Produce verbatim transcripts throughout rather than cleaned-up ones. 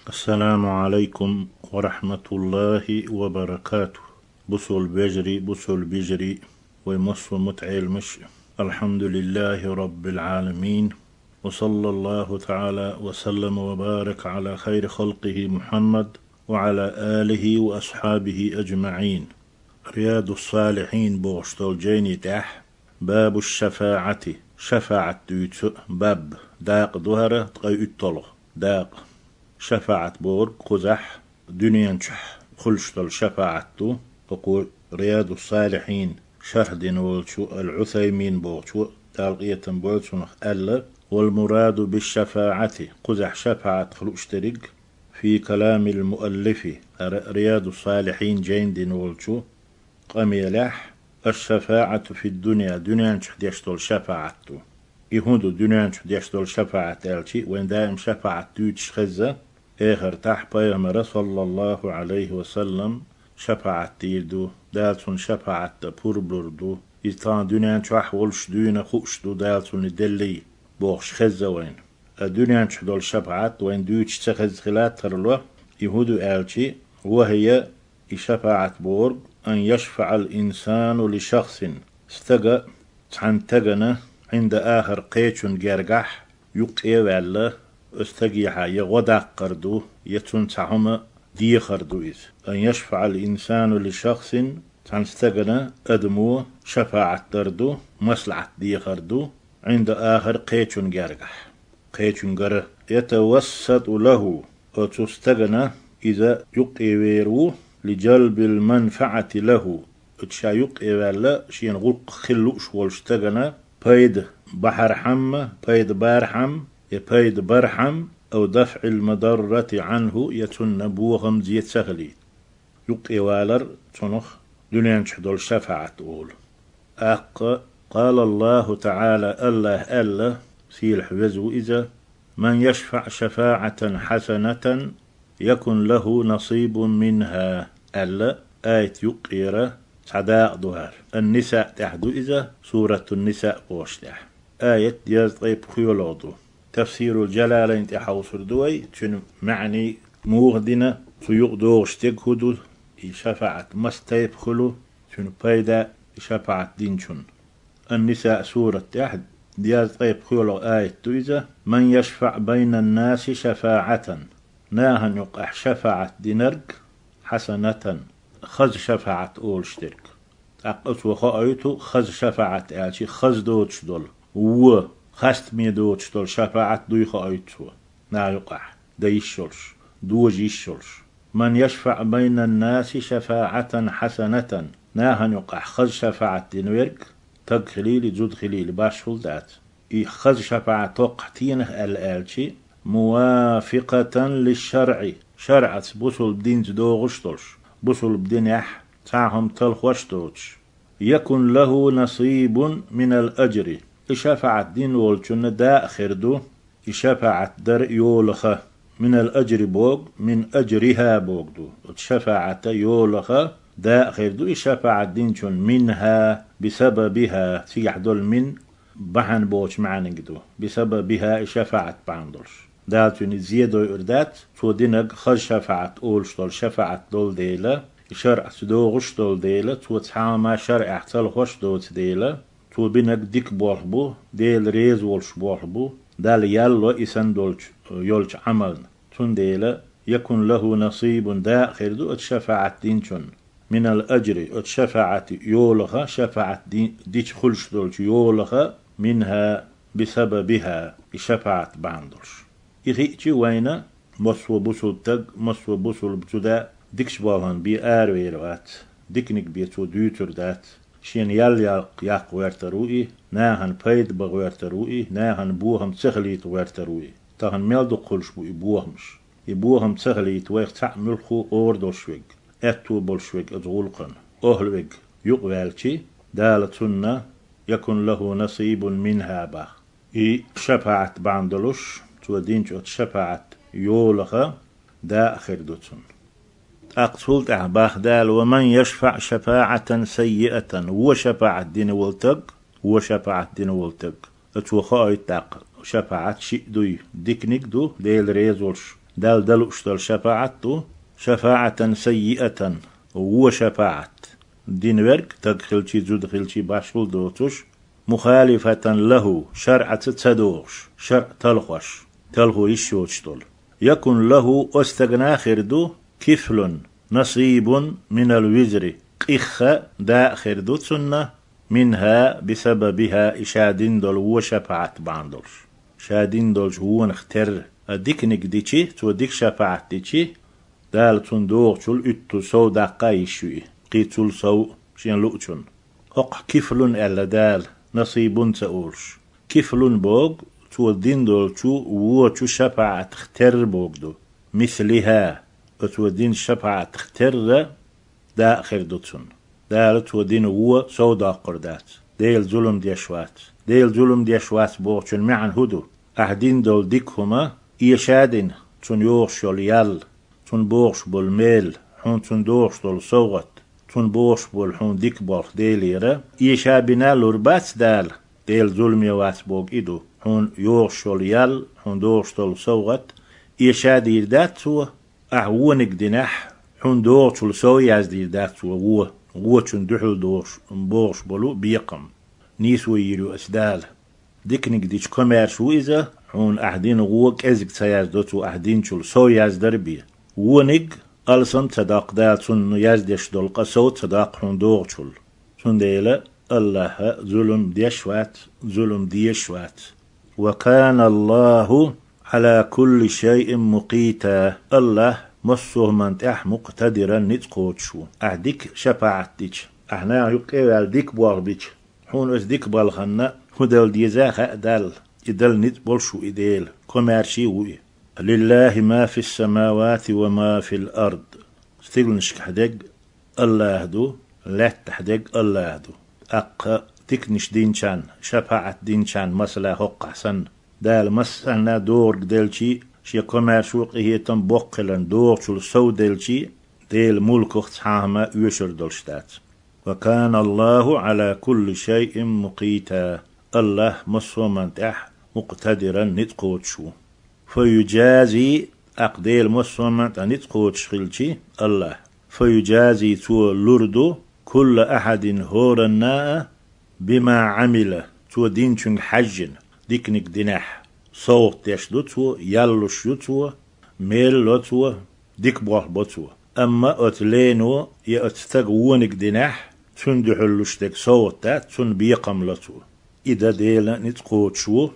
السلام عليكم ورحمة الله وبركاته. Бусалба вежарий, бусалба йижарий, вай массо а мутаӀеламаш. الحمد لله رب العالمين. وصلى الله تعالى وسلم وبارك على خير خلقه محمد وعلى آله وأصحابه أجمعين. رياض الصالحين бохуш долчу жайни тӀехь باب الشفاعة, шафаӀат дуьйцу баб, дакъа ду хӀара, ткъе уьтталгӀа дакъа. ШафаӀат бохург кхузахь дуьнен чохь хуьлуш долу шафаӀат ду, хӀокху Рияду Салихьин шархь дина волчу Ал-Ӏусаймин бохучо, Дала къинхетам бойла цунах, аьлла: والمراد بالشفاعة, кхузахь шафаӀатах лууш дерриг, في كلام المؤلف, хӀара Рияду Салихьин жайна дина волчу къамелехь, الشفاعة في الدنيا, дуьнен чохь деш долу шафаӀат ду. И хӀун ду дуьнен чохь деш долу шафаӀат аьлчи, вайн даим шафаӀат дуьйцуш хезза, эхартахь пайхамара, саллаллаху Ӏалайхи ва саллам, шафаӀат дийр ду, Дала цунна шафаӀат дан пурба лур ду. Иза тахана дуьнен чохь волуш дуьйна хууш ду, Дала цунна деллий, бохуш хезза вайна. Ткъа дуьнен чохь долу шафаӀат вайн дуьйцуш ца хезза хила тарло, и хӀун ду аьлчи, وهي, и шафаӀат бохург, أن يشفع الإنسان لشخص, стага цхьана стагана, عند آخر, кхечун гергахь, юккъе а ваьлла, оцу стагехьа я гӀо даккхар ду, я цунна цхьа хӀума дехар ду иза. أن يشفع الإنسان لشخص, цхьана стагана адамо шафаӀат дар ду, маслаӀат дехар ду, عند آخر, кхечун гергахь. Кхечуьнгара, يتوسط له, оцу стагана иза юккъе вер ву, لجلب المنفعة له, оцу ша юккъе ваьлла, шена гӀуллакх хила лууш волчу стагана пайда бахьархьама, пайда бархьама, я пайда бархьама, أو دفع المضرة عنه, я цунна бохам зе ца хилийта. Юккъе валар цунах дуьнен чохь долу шафаӀат олу. ТӀаккха, قال الله تعالى, АллахӀа аьлла, сийлахь веза ву иза: من يشفع شفاعة حسنة يكن له نصيب منها, аьлла, аят юккъера цхьа дакъа ду хӀара. Ан-Ниса тӀехь ду иза, Суратун-Ниса бохуш тӀехь. Аят дезткъе пхоьлугӀа ду. Тафсирул Джалалайн тӀе хьовсур ду вай, цуьнан маьӀний муха дина, цу юкъа догӀуш дерг хӀун ду, и шафаӀат маса тайпа хуьлу, цуьнан пайда, и шафаӀат динчун. Ан-Ниса сурат тӀехь дезткъе пхоьлугӀа аят ду иза: من يشفع بين الناس شفاعة, нахана юкъахь шафаӀат динарг, حسنة, хаза шафаӀат олуш дерг. ТӀаккха цо хоуьйту хаза шафаӀат аьлчи, хаза доцуш долу, вон, хастаме доцуш долу шафаӀат дуй хоуьйту цо, наха юкъахь дан йиш йолуш, дожа йиш йолуш. من يشفع بين الناس شفاعة حسنة, нахана юкъахь хаза шафаӀат дина верг, стаг хилийла, зуда хилийла, башхалла дац. И хаза шафаӀат хӀоккхахь тенах аьлла аьлчи, موافقة للشرع, шарӀаца, бусулба динца догӀуш долуш, бусулба динехь цхьа хӀума талхош доцуш. يكن له نصيب من الأجر, и шафаӀат дина волчунна дакъа хир ду, и шафаӀат дар йолаха, من الأجر богу, من أجرها богу ду. Оцу шафаӀата йолаха дакъа хир ду и шафаӀат динчун, منها, بسببها, цигахь долу мин бахьана боцу маьӀниг ду, بسببها, и шафаӀат бахьана долуш. Дала цуьнан зе дойур дац, цо динарг хаза шафаӀат олуш долу шафаӀат долу дела, и шарӀаца догӀуш долу дела, цо цхьа хӀума шарӀехь талхош доцу дела, цо бинарг дика болх бу, Дела реза волуш болх бу, Далла ял ло и санна долчу, йолчу Ӏамална. Цундела, يكن له نصيب, дакъа хир ду оцу шафаӀат динчун, من الأجر, оцу шафаӀат йолаха, шафаӀат ди-, дича хуьлуш долчу йолаха, منها, بسببها, и шафаӀат бахьана долуш. И хиъчи вайна, массо а бусулба стаг, массо а бусулба зуда дикачу балхана бен аравер вац, диканиг бен цо дуьйцур дац. Шена ял яккха, яккха гӀоьртар ву и, нахана пайда бан гӀоьртар ву и, нахана бохам ца хилийта гӀоьртар ву и. Тахана мел дукха хуьлуш бу и бохамаш. И бохам ца хилийта вайх цхьаъ муьлхха а къора долуш верг, аьтто болуш верг оцу гӀуллакхана, охьа верг юкъаваьлчи, Дала цунна يكن له نصيب منها бах. И шафаӀат бахьана долуш, цо динчу оцу шафаӀат йолаха дакъа хир ду цунна. ТӀаккха цул тӀаьхьа бах Дала: ومن يشفع شفاعة سيئة, вон шафаӀат дина волу стаг, вон шафаӀат дина волу стаг. Цо хоуьйту тӀаккха, шафаӀат шиъ дуй, диканиг ду, Дела реза волуш, Дала далуш дола шафаӀат ду, шафаӀатан саййиатан, вон шафаӀат. Дина верг, таг хилчий, зуда хилчий, башхал доцуш, мухалифатан лахӀу, шарӀаца ца догӀуш, шарӀ талхош, талхо йиш йоцуш долу. Якун лахӀу, оцу стагана хир ду, кифлун, насибун минал визри, къихха дакъа хир ду цунна, минхӀа, бисабабихӀа, и ша дина долу вон шафаӀат бахьана долуш. Ша дина долчу вонах терра, а диканиг дичи, цо дика шафаӀат дичи, Дала цунна догӀучул уьттул сов даккха йиш ю и, кхин цул сов шен луучунна. ХӀокху кифлун аьлла Дала, насибун ца олуш. Кифлун боху, цо дина долчу вочу шафаӀатах терра боху ду. МислихӀа, оцо дина шафаӀатах терра дакъа хир ду цунна. Дала цо дина вон сов доккхур дац. Дела зулам деш вац. Дела зулам деш вац бохучун маьӀна хӀун ду? Ахьа дина долу дика хӀума, эша а дина, цунна йогӀуш йолу ял, цунна богӀуш болу мел, хьуна цунна догӀуш долу совгӀат, цунна богӀуш болу хьуна дика болх Делера, эша а бина лур бац Дала, Дела зуламе вац боху и ду, хьуна йогӀуш йолу ял, хьуна догӀуш долу совгӀат, эша а дийр дац Цо, ахьа вониг динехь, хьуна догӀучул сов яздийр дац Цо вон, вочун дуьхьал догӀуш, богӀуш болу бекхам. Нийсо йийр ю аса Дала. Диканиг дича комаьрша ву иза, хьуна ахьа дина вон кӀезиг ца яздо Цо ахьа динчул сов яздар бен. Вониг алсам ца доккху Дала цунна яздеш долу къа сов ца доккху хьуна догӀучул. Цундела АллахӀа зулам деш вац, зулам дезаш вац. Ва кана АллахӀу Ӏала кулли шайин мукъита. АллахӀ массо а хӀуманна тӀехь мукътадиран ницкъ кхочуш ву. Ахьа дика шапаӀат дича, ахьа наха юккъе а ваьлла дика болх бича, хьуна оцу дика балханна хӀун дала деза а хаьа Далла, и дала ницкъ болуш ву и Дела, комаьрша а ву и. ЛиллахӀи ма фис-самавати ва ма фил ард. Стигланашкахь дерг АллахӀа ду, лаьттахь дерг АллахӀа ду. ТӀаккха диканаш динчарна, шапаӀат динчарна, масала, хӀоккхахь санна, Дала массарна догӀург делчий, шен комаьршо, къинхетам, боккха хиларна догӀучул сов делчий, Делан мулках цхьа а хӀума оьшур долуш дац. Ва кана АллахӀу Ӏала кулли шайин мукъита. АллахӀ массо а хӀуманна тӀехь мукътадиран ницкъ кхочуш ву. Фа южази, тӀаккха Дела массо а хӀуманна тӀехь ницкъ кхочуш хилчий, АллахӀ, фа южази, Цо лур ду, кулла ахьадин, хӀоранна а, бима Ӏамила, цо динчуьнга хьаьжжина, диканиг динехь, совгӀат деш ду цо, ял луш ю цо, мел ло цо, дика болх бо цо. Амма оцу лено я оцу стага вониг динехь, цунна дуьхьал луш дерг совгӀат дац, цунна бекхам ло цо. И дан Делан ницкъ кхочуш ву.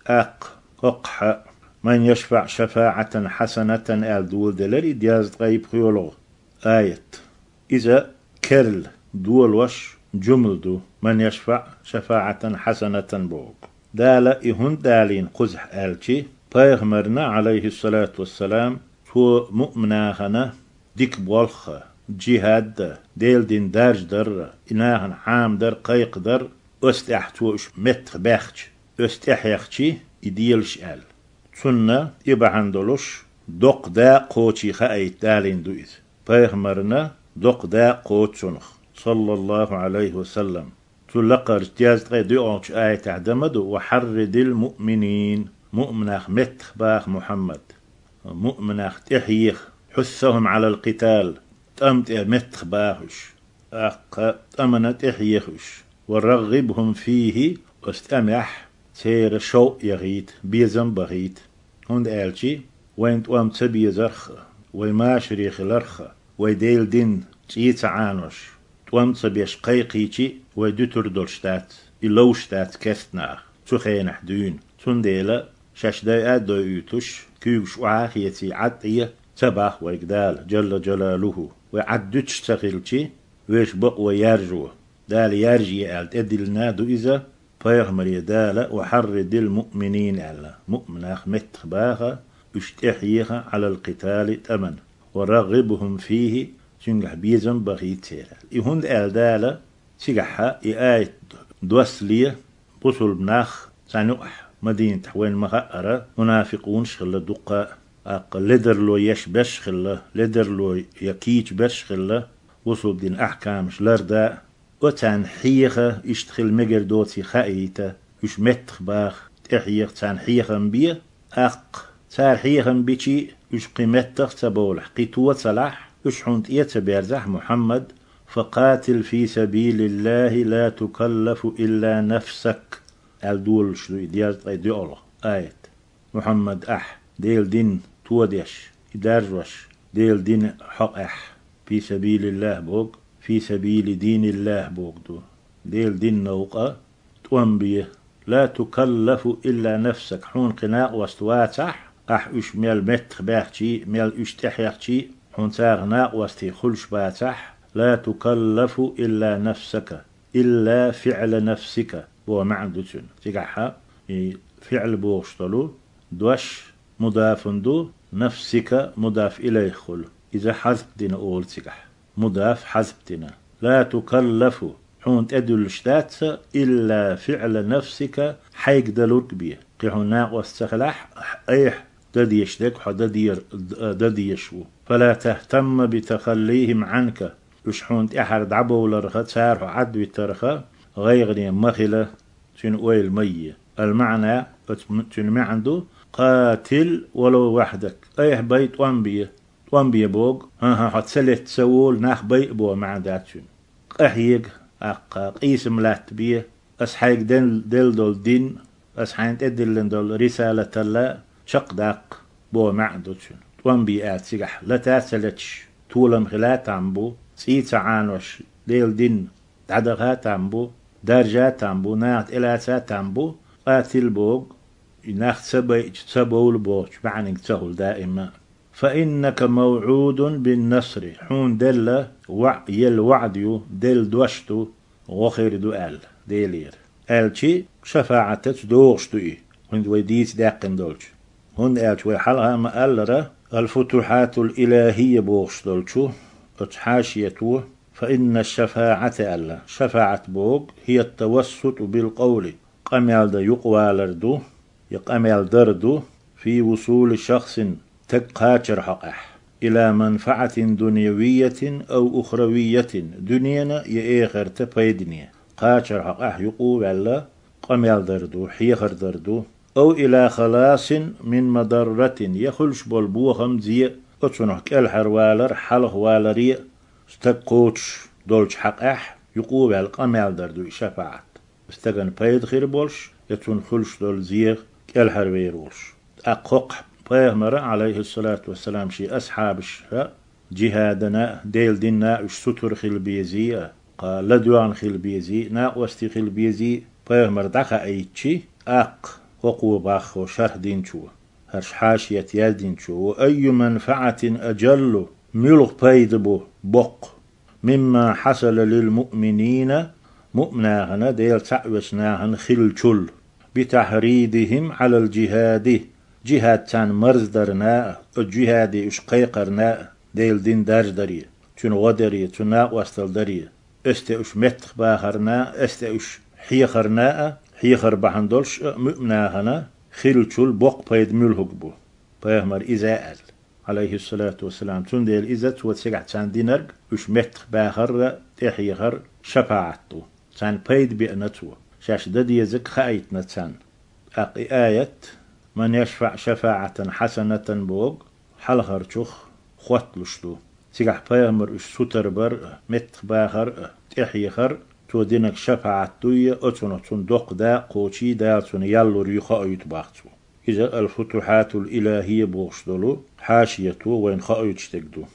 ТӀаккха хӀоккхахьа, «Ман яшфаӀ шафаӀатан хьасанатан» аьлла доладелира и дезткъе пхоьалгӀа аят. Иза керла долош жумла ду, «Ман яшфаӀ шафаӀатан хьасанатан» боху. Дала и хӀунда далийна кхузахь аьлчи, пайхамарна, Ӏалайхиссалату вассалам, цо муъминахана дика болх а, джихӀад а, Делан дин даржадар а, и нахана хьамадар, кхайкхадар а, оцу тӀехь цо уьш меттах баьхча, оцу тӀехь яхчи и делаш аьлла. Цунна и бахьана долуш доккха дакъа кхочий хаийта далийна ду иза. Пайхамарна доккха дакъа кхочу цунах, саллаллаху Ӏалайхи ва саллам. Цу лакхарчу дезткъе доьалгӀачу аятехь дан ма ду: «Ва хьарридил муъминин». Муъминах меттах баха, Мухьаммад. Муъминах тӀехьеха, «хьуссахум Ӏалал къитал», тӀам тӀе меттах баха уьш. ТӀаккха тӀамана тӀехьеха уьш. «Ва раггӀибхум фийхи», оцу тӀамехь церан шовкъ яхийта, безам бахийта. ХӀунда аьлчи вайн тӀом ца безарх а, вай машаре хиларх а, вай Делан дин цӀий ца Ӏанош, тӀом ца беш кхайкхийчи, вай дуьтур долуш дац, и ловш дац керста наха, цу хенахь дуьйна. Цундела шаьш дайа а дойуьйтуш, куьйгаш охьа а хеций, Ӏад Ӏе ца бах вайга Дала, Джалла Джалалуху. Вай Ӏад дуьтуш ца хилчи, вешан бакъо яржо. Дала яржае аьлла тӀедиллина а ду иза, пайхамаре Дала: «Ва хьарридил муъминин», – аьлла, муъминах меттах баха, уьш тӀехьеха, «Ӏалал къитали», тӀаман, «ва раггӀибхум фийхи», цуьнгахь безам бахийта церан. И хӀунда аьлла Дала, цигахьа и аят доссале, бусулба нах цхьана юкъахь Мадинатахь вайна ма-хаъара, мунафикъунаш хилла дуккха а, тӀаккха ледарло еш берш хилла, ледарло я кийча берш хилла, бусулба дин ахькамаш ларда а, Оцарна хьеха, иштта хила мегар доций хаийта, уьш меттах баха, тӀехьеха, царна хьехам бе, тӀаккха Цара хьехам бичи, уьш кхин меттах ца бовлахь, кхин то ца лахь, уьш хьуна тӀе ца берзахь, Мухьаммад, «فقاتل في سبيل الله لا تكلف إلا نفسك», аьлла долуш ду и дезткъе доьалгӀа аят. Мухьаммад, ахь, Делан дин тодеш, и даржош, Делан дин хьокъехь, «في سبيل الله» боху, «في سبيل دين الله» боху ду. Делан дин новкъа тӀом бе. «لا تكلف إلا نفسك», хьуна кхин накъост вацахь, ахь уьш мел меттах баьхчий, мел уьш тӀехьехчий, хьуна царах накъостий хуьлуш бацахь, «لا تكلف إلا نفسك», «إلا فعل نفسك» боху маьӀна ду цуьнан. Цигахьа и фиӀл бохуш долу дош мудафун ду, нафсика мудаф илайх хуьлу. Иза хьазп дина олу цигахь. Мудаф хьазп дина. «لا تكلف», хьуна тӀедуьллуш дац, «إلا فعل نفسك», хьайга далург бе. Кхин хьуна накъост ца хилахь, айхьа дан дезаш дерг хьо дан дер-, д-, дан дезаш ву. «فلا تهتم بتخليهم عنك». Уьш хьуна тӀаьхьара дӀабовларха, цара хьо Ӏадвитарха, гӀайгӀане ма хила, цуьнан ойла ма е. المعنى, оцу м-, цуьнан маьӀна ду: «قاتل ولو وحدك». Айхьа бай, тӀом бе. ТӀом бе боху, хӀан-хӀа, хьо ца летта ца волу нах бай а боху маьӀна дац цуьнан. Къахьега, аккха, къийсам латтабе, ас хьайга дел-, делла долу дин, ас хьайна тӀедиллина долу рисалаталла чекхдаккха боху маьӀна ду цуьнан. ТӀом бе аьлла цигахь, лата а ца леташ, толам хила а там бу, цӀий ца Ӏанош, Делан дин дӀадаха а там бу, даржа а там бу, наха тӀелаца а там бу, къатил боху, и нах ца байча, ца бовла бохучу маьӀниг ца хуьлу даима. «فإنك موعود بالنصر», хьуна делла ваӀ-, елла ваӀда ю, делла дош ду, гӀо хир ду аьлла, Делера. Аьлчи, шафаӀатаца догӀуш ду и, хӀунда вай дийца даьккхина долчу. ХӀунда аьлча вай хьалха а ма-аллара, «الفتوحات الإلهية» бохуш долчу оцу хьашето, «فإن الشفاعة», аьлла, шафаӀат боху, «هي التوسط بالقول», къамел дан юкъавалар ду, я къамел дар ду, «في وصول شخص», стаг кхачар хьокъехь, «إلى منفعة دنيوية أو أخروية», дуьненан я эхартан пайдане. Кхачар хьокъехь юкъа а ваьлла, къамел дар ду, хьехар дар ду. «أو إلى خلاص من مضرة», я хуьлуш болу бохам, зе, оцунах кӀелхьарвалар, хьалхаваларе, стаг кхочуш долчу хьокъехь юкъа а ваьлла, къамел дар ду и шафаӀат. Стагана пайда хир болуш, я цунна хуьлуш долу зе кӀелхьарвер волуш. ТӀаккха хӀокху пайхамара, Ӏалайхиссалату вассалам, шен асхьабаша жихӀадана а, Делан динна а уьш сутара хила безий а, кха ладоьгӀна хила безий, накъостий хила безий, пайхамар дӀахаийтчи, тӀаккха хӀокхо боху шархь динчо, хӀара шафаӀат яздинчо: «وأي منفعة أجل», муьлха пайда бу боккха, «مما حصل للمؤمنين», муъминахана, Дела цхьаъ вечу нахана хиллачул, «بتحريضهم على الجهاد», жихӀад царна марздарна а, оцу жихӀаде уьш кхайкхарна а, Делан дин дарждаре, цуьнан гӀо даре, цуьнан накъосталла даре, эсте уьш меттах бахарна а, эсте уьш хьехарна а, хьехар бахьана долуш а муъминахана хиллачул боккха пайда муьлхаг бу. Пайхамар иза а аьлла, Ӏалайхиссалату вассалам. Цундела иза цо цигахь царна динарг уьш меттах бахар а, тӀехьехар а шафаӀат ду. Царна пайда беана цо, шаьш дан дезарг хаийтина царна. ТӀаккха и аят: «من يشفع شفاعة حسنة» боху, хьалхарчух хотталуш ду. Цигахь пайхамар уьш сутара бар а, меттах бахар а, тӀехьехар а, цо динарг шафаӀат дуй, оцунах цунна доккха дакъа кхочий, Дала цунна ял лур ю, хоуьйту боху цо. Иза «Аль-Футухьатул Илахия» бохуш долу хьашиято вайна хоуьйтуш дерг ду.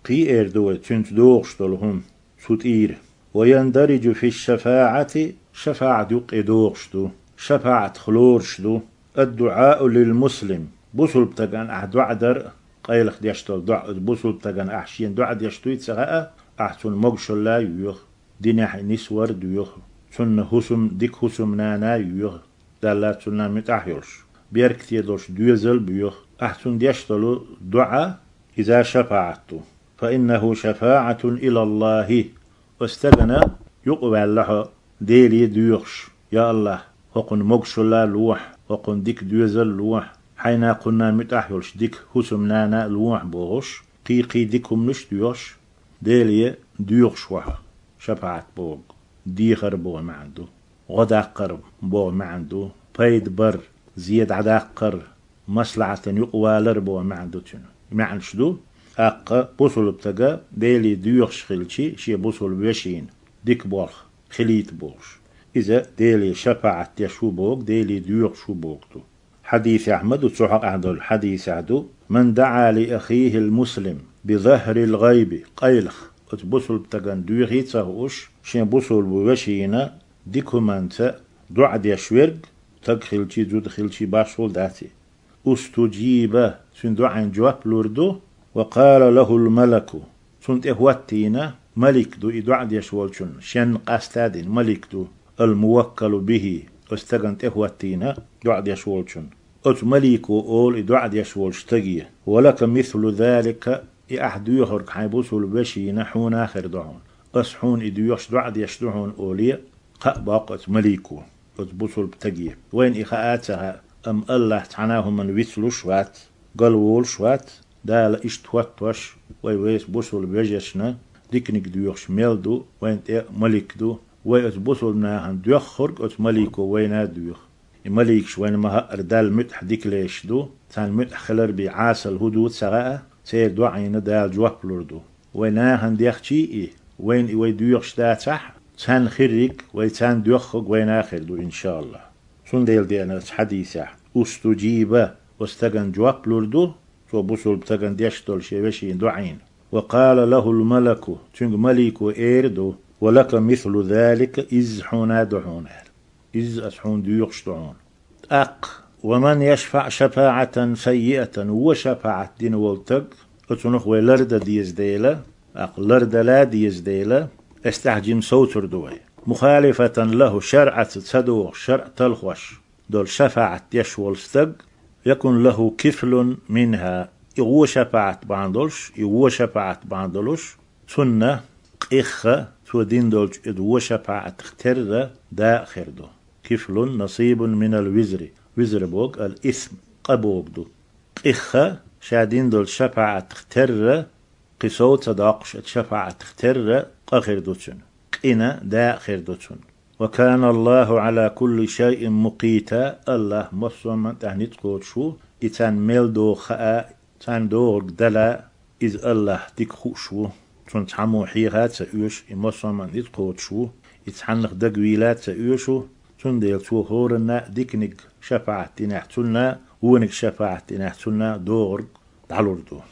Кхин эр ду вай цуьнца догӀуш долу хӀума цу тӀера. «ويندرج في الشفاعة», шафаӀат юккъе догӀуш ду, шафаӀатах лоруш ду, «الدعاء للمسلم», бусулба стагана ахь доӀа дар а, къайлаха деш долу доӀа, бусулба стагана ахь шена доӀа деш дуй ца хаьа, ахь цунна могушалла а йоьху, динехь нисвар а доьху, цунна хӀусам, дика хӀусамнана а йоьху, Далла цунна муьтӀахь йолуш, беркате долуш доьзал а боьху, ахь цунна деш долу доӀа, иза шафаӀат ду. «فإنه شفاعة إلى الله». Оцу стагана юкъаваьлла хьо Деле доьхуш: «Я АллахӀ, хӀокхунна могушалла а лохьа, хӀокхунна дика доьзал а лохьа, хьайна кхунна муьтӀахь йолуш дика хӀусамнана а лохьа», – бохуш, кхин-кхин дика хӀуманаш а доьхуш, Деле доьхуш ву хьо. ШафаӀат боху, дехар боху маьӀна ду, гӀо даккхар боху маьӀна ду, пайда бар, зе дӀадаккхар, маслахьатана юкъавалар боху маьӀна ду цуьнан. МаьӀнаш ду, тӀаккха бусулба стага Деле доьхуш хилчи, шен бусулба вешина дика болх хилийта бохуш. Иза Деле шапаӀат деш ву боху, Деле доьхуш ву боху ду. Хьадисехь ма ду, цу хьокъехь долу хьадисехь ду: «Ман даӀа ли ахихил муслим би захрил гӀайби», къайлаха, оцу бусулба стагана доьхий а ца хууш, шен бусулба вешина дика хӀуманца доӀа деш верг, стаг хилчий, зуда хилчий, башхо дац и. «Устуджиба», цуьнан доӀина жоп лур ду, «ва къала лахул малаку», цунна тӀе хӀоттийна малик ду, и доӀа деш волчунна, шен къастадина малик ду, «ал-муваккалу бихи», оцу стагана тӀе хӀоттийна доӀа деш волчунна. Оцу малико олу и доӀа деш волчу стаге: «Ва лака мислу залика», и ахь доьхург хьайн бусулба вешина хьуна а хир ду хьуна. Ас хьуна и доьхуш доӀа деш ду хьуна олий, кхаъ боккху оцу малико оцу бусулба стаге. Вайна и хаа а ца хаьа, амма Аллахь цхьана а хӀуманна вицлуш вац, галволуш вац. Дала иштта хӀоттош, вай вайца бусулба вежаршна диканиг доьхуш мел ду, вайна тӀе а малик ду, вай оцу бусулба нахана доьххург оцу малико вайна а доьху. И маликаш вайна ма-хаъара Далла муьтӀахь дика лешаш ду, царна муьтӀахь хилар бен Ӏасал хӀун ду ца хаьа, церан доӀина Дала жоп лур ду. Вай нахана дехчий и, вайна и вай доьхуш дацахь, царна хирриг вай царна доьххург вайна а хир ду, иншааллахь. Цундела деана оцу хьадисехь: «Устуджиба», оцу стагана жоп лур ду, цо бусулба стагана деш долу шен вешина доӀина. «Ва къала лахул малаку», цуьнга малико эр ду: «Ва лака мислу залика», изза хьуна а ду хьуна аьлла. Изза ас хьуна доьхуш ду хьуна. ТӀаккха: «Ва ман яшфаӀ шафаӀатан саййиатан», вон шафаӀат дина волу стаг, оцунах вай лардан деза дела, тӀаккха лардала а деза дела, эс тӀаьхьа жима совцур ду вай. «Мухалифатан лаху», шарӀаца ца догӀуш, шарӀ талхош долу шафаӀат деш волу стаг, «якун лаху кифлун минха», и вон шафаӀат бахьана долуш, и вон шафаӀат бахьана долуш, цунна къихха, цо дина долчу и вон шафаӀатах терра дакъа хир ду. «Кифлун насибун минал визри», визр боху ал-исм, къа боху ду. Къихха, ша дина долчу шафаӀатах терра, кхин сов ца доккхуш, оцу шафаӀатах терра къа хир ду цуьнан, къина дакъа хир ду цунна. «Ва кана Аллаху Ӏала кулли шайин мукъита», Аллахь массо а хӀуманна тӀехь ницкъ кхочуш ву, и царна мел догӀу хаа, царна догӀург дала, иза Аллахь дика хууш ву, цунна цхьаммо хьеха а ца оьшу, и массо а хӀуманна ницкъ кхочуш ву, и цхьаннах дагавийла а ца оьшу, цундела цо хӀоранна а диканиг шафаӀат динехь цунна, вониг шафаӀат динехь цунна догӀург дӀалур ду.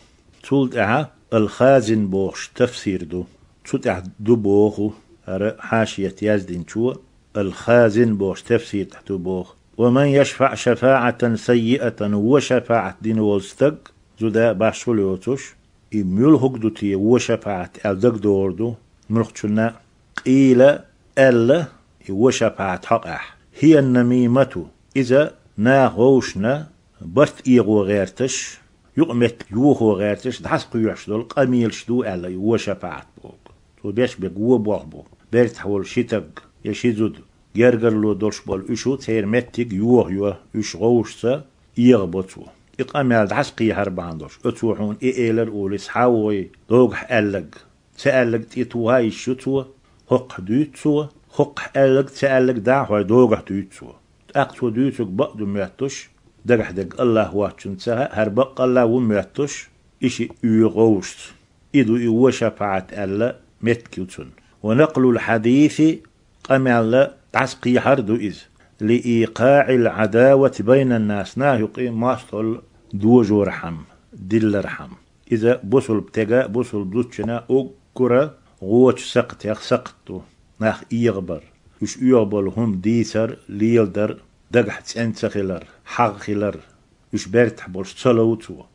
Цул тӀаьхьа Ал-Хазин бохуш тафсир ду. Цу тӀехь ду боху, хӀара хьашият яздинчо, Ал-Хазин бохуш тафсир тӀехь ду боху: «Ва ман яшфаӀ шафаӀатан саййиатан», вон шафаӀат дина волу стаг, зуда башхо йоцуш, и муьлхарг ду те вон шафаӀат аьлла дагадогӀур ду муьлххачунна. Къийла, аьлла, и вон шафаӀат хьокъехь: «ХӀиян намимату», иза наха вовшашна барт эгӀо гӀерташ, юкъаметтиг йохо гӀерташ, дӀасакхоьхьуш долу къамелаш ду аьлла и вон шафаӀат боху. Цо беш берг вон болх бу. Бертахь волу ши стаг я ши зуда, гергарло долуш болу уьш, церан меттиг йохайо, уьш гӀовшашца эгӀабо цо. И къамел дӀасакхехьар бахьана долуш, оцо хьуна и элира олий, схьа а вой, догахь аьлларг, ца аьлларг тӀе тоха йиш ю цо, хӀоккхахь дуьйцу цо, хӀоккхахь аьлларг, ца аьлларг дӀахьой, догахь дуьйцу цо. ТӀаккха цо дуьйцург бакъ ду моьттуш, дагахь дерг Аллахь воцчунна ца хаьа, хӀара баккъалла а ву моьттуш, и шиъ оьгӀу гӀовшашца. И ду и вон шафаӀат аьлла меттиг ю цунна. «Ва накълул хьадиси», къамел дӀасакхехьар ду иза, «ли икъаӀил Ӏадавати байнан нас», нахана юкъе мостагӀалла дожорхьама, диллархьама. Иза бусулба стеган, бусулба зудчунна уггара гӀочу сакхатех сакхт ду, нах эгӀабар. Уьш оьгӀаболу хӀума дийцар, леладар, дагахь цӀена ца хилар, хьагӀ хилар, уьш бертахь болуш ца лов цо.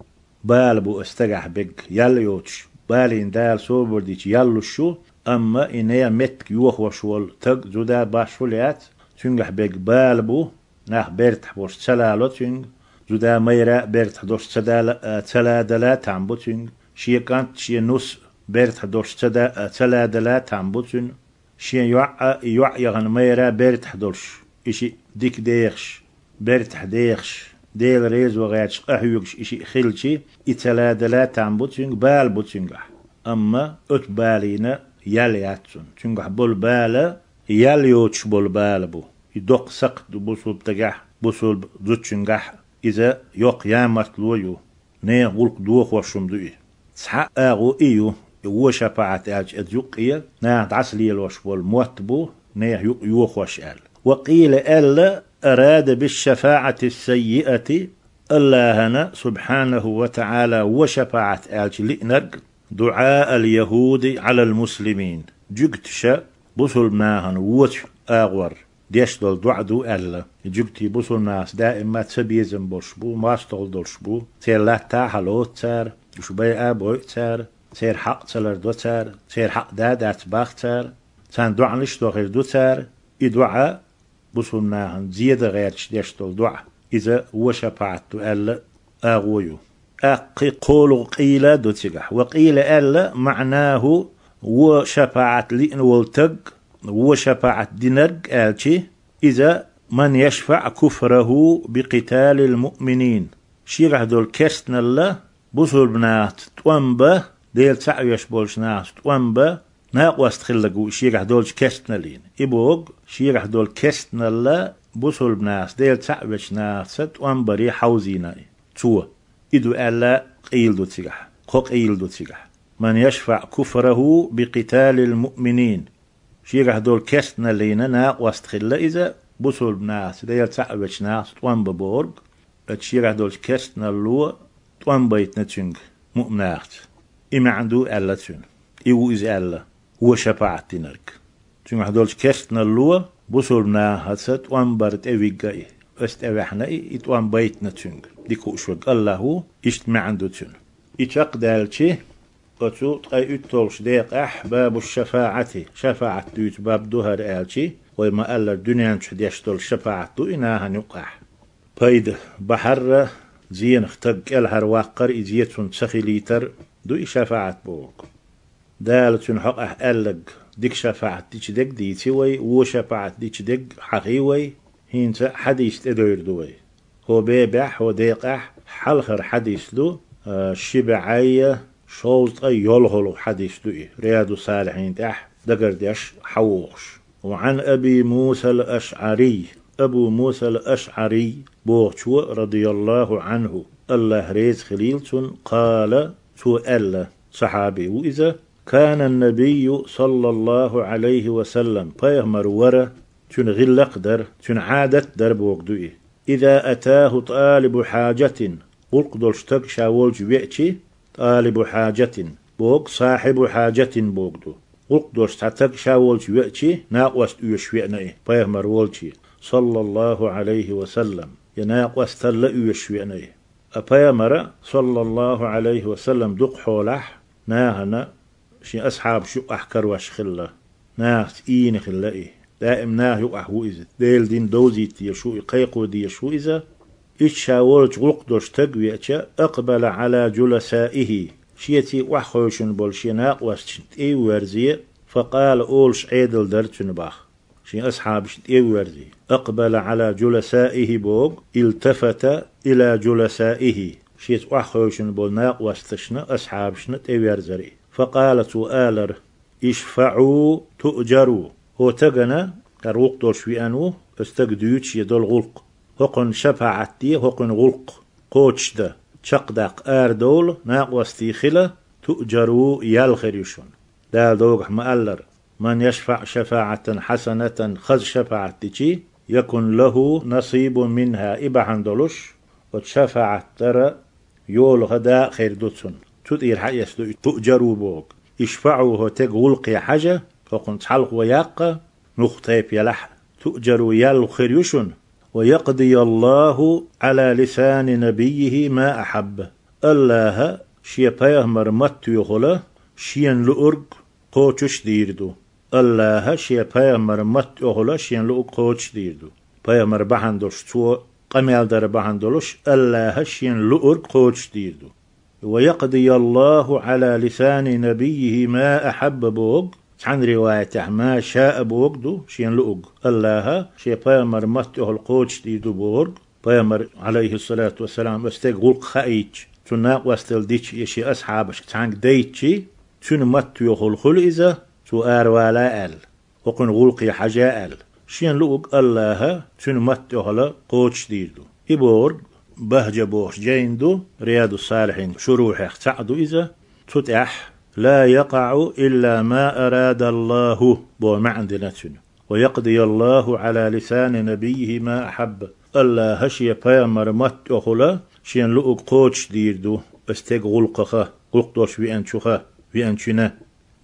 Бала бу оцу стагехь берг, ял йоцуш, балийна Дала собар дича ял луш ю, амма и нехан меттиг йохош волу стаг, зуда башхо яц, цуьнгахь берг бала бу, нах бертахь болуш ца лало цуьнга, зуда майра а бертахь долуш ца дала, а, ца ладала а там бу цуьнга, шен кӀант, шен нус бертахь долуш ца да, а, ца ладала а там бу цуьнан, шен йоӀ а, и йоӀ яхана майра а бертахь долуш, и шиъ дика дехаш, бертахь дехаш, Дела резо гӀерташ къахьоьгуш и шиъ хилчи, и ца ладала а там бу цуьнга, бала бу цуьнгахь. Амма оцу балийна ял яц цунна. Цуьнгахь болу бала ял йоцуш болу бала бу. И доккха сакхт ду бусулба стагехь, бусулба зудчуьнгахь, Иза йоккха ямартло ю, нехан гӀуллакх дохош хӀума ду и. Цхьа агӀо и ю, и вон шапаӀат аьлча, иза юккъе наха дӀасалелош болу мотт бу, нехан юкъ йохош аьлла. Ва къийла аьлла: «Арада бишшафаӀати саййиати», Аллахьана, субхьанаху ва таӀала, вон шапаӀат аьлча лиънарг, дуӀаал яхӀуди Ӏалал муслимин, жуьгташа бусулба нахана вочу агӀор деш долу доӀа ду аьлла. Жуьгтий бусулба нахаца даимма ца безам болуш бу, мостагӀалла долуш бу. Церан латта а хьалоцу цара, уьш байа а бойу цара, церан хьакъ ца лардо цара, церан хьакъ да а дац бах цара, царна доӀанаш а до хир ду цара. И доӀа бусулба нахана зеда гӀерташ деш долу доӀа, иза вон шапаӀат ду аьлла агӀо ю. ТӀаккха кхоалгӀа къийла а ду цигахь. Ва къийла аьлла: «МаӀнаху», вон шапаӀат лиъна волу таг, вон шапаӀат динарг аьлчи, иза: «Ман яшфаӀ куфраху бикъиталил муъминин». Шегахь долу керстаналла бусулба нахаца тӀом бан, Дела цхьаъ веш болчу нахаца тӀом бан, накъост хилларг ву и шегахь долчу керстаналлина. И богу, шегахь долу керстаналла бусулба нахаца, Дела цхьаъ вечу нахаца тӀом баре хьовзийна и, цо. И ду аьлла къийла ду цигахь, кхо къийла ду цигахь. «Ман яшфаӀ куфраху бикъиталил муъминин». Шегахь долу керстаналлина накъост хилла иза бусулба нахаца, Дела цхьаъ вечу нахаца тӀом бан бохург, оцу шегахь долчу керстаналло тӀом байтина цуьнга муъминахаца. И маьӀна ду аьлла цуьнан. И ву иза аьлла, вон шапаӀат динарг. Цуьнгахь долчу керстаналло бусулба нахаца тӀом бар тӀе вигна и, оцу тӀе ваьхьна и, и тӀом байтина цуьнга. Дика хууш верг Аллахь ву, иштта маьӀна ду цуьнан. И чекхдаьлчи, оцу ткъе уьтталгӀачу декъехь бабу шафаӀати, шафаӀат дуьйцу баб ду хӀара аьлчи, вай ма-аллара дуьнен чохь деш долу шафаӀат ду и нахана юккъехь. Пайда бахьар а, зенах таг кӀелхьарваккхар а, и зе цунна ца хилийтар а ду и шафаӀат бохург. Дала цуьнан хьокъехь аьлларг, дика шафаӀат дича дерг дийци вай, вон шафаӀат дича дерг хьахий вай, хӀинца хьадис тӀедевр ду вай. ХӀо бебехь, хӀо декъехь хьалхара хьадис ду, а, ши бӀе шовзткъе йолхалгӀа хьадис ду и, Риаду Салихьин тӀехь дагардеш хьавогӀуш. Ва Ӏан Аби Мусал Ашъарий, Абу Мусал Ашъарий бохучо, радияллаху Ӏанху, Аллахь реза хилийла цунна, къала, цо аьлла, сахьаби ву иза: «Кана набийю саллаллаху Ӏалайхи ва саллам», пайхамар вара, цуьнан гӀиллакх а дара, цуьнан Ӏадат а дара бохург ду и. «Иза атаху тӀалибу хьаджатин», гӀуллакх долуш таг ша волчу веачи, тӀалибу хьаджатин бохург, сахьибу хьаджатин бохург ду. ГӀуллакх долуш цхьа таг ша волчу веачи, накъост оьшуш веана и, пайхамар волчи, саллаллаху Ӏалайхи ва саллам, я накъосталла оьшуш веана и. А пайхамара, саллаллаху Ӏалайхи ва саллам, дукха хьолахь нахана шен асхьабаш юкъахь карош хилла. Нахаца ийна хилла и. Даим наха юкъахь ву иза. Делан дин довзийта дезаш ву и, кхайкхо дезаш ву иза. Иштта ша волчу гӀуллакх долуш таг веача, акъбала Ӏала джуласаихи, шеца охьахевшина болу шен накъосташна тӀе а верзе, факъала, олуш Ӏедал дара цуьнан бах. Шен асхьабашна тӀе а верзе. Акъбала Ӏала джуласаихи бохург, илтафата ила джуласаихи. Шеца охьахевшина болу накъосташна, асхьабашна тӀеверзар и. Факъала, цо алар: «ИшфаӀу туъджару». ХӀо тагана, хӀара гӀуллакх долуш веана ву, оцу стага дуьйцу шен долу гӀуллакх. ХӀокхунна шапаӀат де, хӀокхуьнан гӀуллакх кхочушдан, чекхдаккха арадовла, накъостий хила, туъджару, ял хир ю шуна. Дала догахь ма-аллара: «Ман яшфаӀ шафаӀатан хьасанатан», хаза шапаӀат дичи, «якун лаху насибун минха», и бахьана долуш, оцу шафаӀат тӀера йолаха дакъа хир ду цунна. Цу тӀера хьаэцна ду и туъджару бохург. ИшфаӀу, хӀо тега гӀуллакхе хьажа, хӀокхунна цхьалхо яккха, нух тайпа елахь а, туъджару, ял хир ю шуна, «ва якъдияллаху Ӏала лисани набиййихи ма ахьабба». Аллаха шен пайхамар маттоьхула шена луург кхочуш а дийр ду. Аллаха шен пайхамар маттоьхула шена луург кхочуш а дийр ду. Пайхамар бахьана долуш, цо къамел дар бахьана долуш, Аллаха шена луург кхочуш а дийр ду. «Ва якъдияллаху Ӏала лисани набиййихи ма ахьабба» бохург, цхьана риваятехь «ма шаа» бохург ду, шена луург. Аллаха шен пайхамар маттоьхула кхочуш а дийр ду бохург, пайхамар, Ӏалайхиссалату вассалам, оцу стеган гӀуллакх хаийтча, цунна накъосталла дича я шен асхьабашка цхьаьнга дайтчи, цуьнан маттоьхула хуьлу иза, цо аравала аьлла, хӀокхуьнан гӀуллакхе хьажа аьлла. Шена луург Аллаха цуьнан маттоьхула кхочуш а дийр ду. И бохург, Бахьджа бохуш жайна ду, Риядус-Салихьин шурухьех цхьаъ ду иза. Цу тӀехь: «Ла якъаӀу илла ма арадаллаху», бо маьӀна дина цуьнан. «Ва якъдияллаху Ӏала лисани набиййихи ма ахьабба». Аллаха шен пайхамар матта тӀехула шен луъуг кхочуш дийр ду, аса тега гӀуллакхаха, гӀуллакх долуш веанчуха, веанчуьна.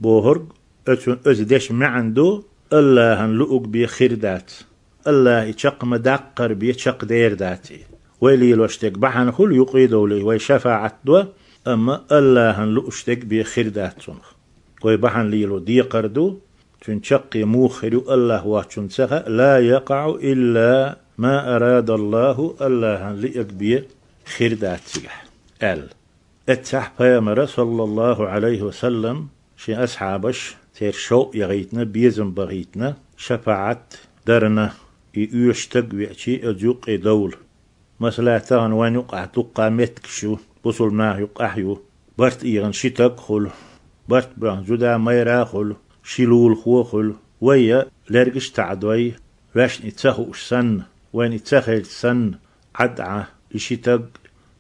Бохург, оцу, оцу дешан маьӀна ду, Аллахьан луъуг бен хир дац. Аллаха и чекх ма даккхара бен чекхдер дац и. Вай лелош дерг бахьана хуьлу юкъе а довлий, вай шафаӀат до, амма Аллахьан лууш дерг бен хир дац цунах. Вай бахьана лело декхар ду, цуьнан чаккхе муха хир ю Аллах воцчунна ца хаьа, «Ла якъаӀу илла ма арадаллаху», Аллахьан лиъаг бен хир дац цигахь, аьлла. Эццахь пайхамара, саллаллаху Ӏалайхи ва саллам, шен асхьабаш церан шовкъ яхийтина, безам бахийтина, шапаӀат дарна, и оьшуш стаг веачий, оцу юккъе довла. Масала, тахана вайн юкъахь дуккха меттигаш ю, бусулба наха юкъахь а ю. Барт ийгӀина ши стаг а хуьлу, барт боьхна зуда-майра а хуьлу, ши лулахо а хуьлу. Вай я лергаш а таӀадой, ваьшна и ца хууш санна, вайна и ца хилча санна, Ӏад Ӏа, и ши стаг,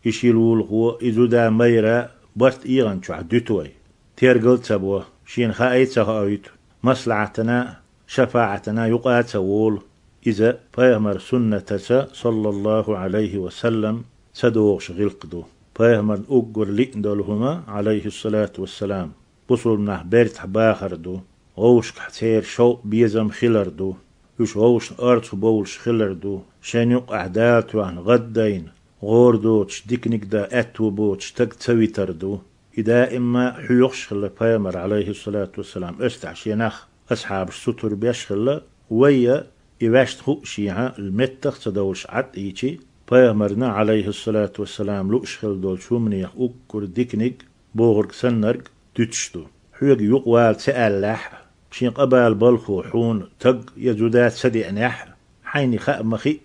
и ши лулахо, и зуда-майра барт ийгӀина чохь дуьту вай. Тергал а ца бо, шена хаа а ца хоуьйту, маслахьатана а, шапаӀатана а юкъа а ца волу. Иза пайхамар суннатаца, саллаллаху Ӏалайхи ва саллам, ца догӀуш гӀиллакх ду. Пайхамарна уггар лиъна долу хӀума, Ӏалайхиссалату вассалам, бусулба нах бертахь бахар ду, вовшашкахь церан шовкъ, безам хилар ду, уьш вовшашна орцахбовлуш хилар ду, шайна юкъахь Дала тоьхна гӀаддайна, гӀора доцуш, диканиг дан аьтто боцуш стаг ца витар ду. И даимма хьоьхуш а хилла пайхамар, Ӏалайхиссалату вассалам, оцу тӀехь шен нах, асхьабаш сутара беш а хилла, вай я и ваьшна хууш шехьа, меттах а ца довлуш Ӏад Ӏийчи, пайхамарна, Ӏалайхиссалату вассалам, лууш хилла долчу хӀуманех уггар диканиг, бохург саннарг дуьтуш ду. Хьоьга юкъа вала ца аьллехь а, шен къа бала балхо хьуна стаг я зуда ца деанехь а, хьайна хаа ма-хиъ,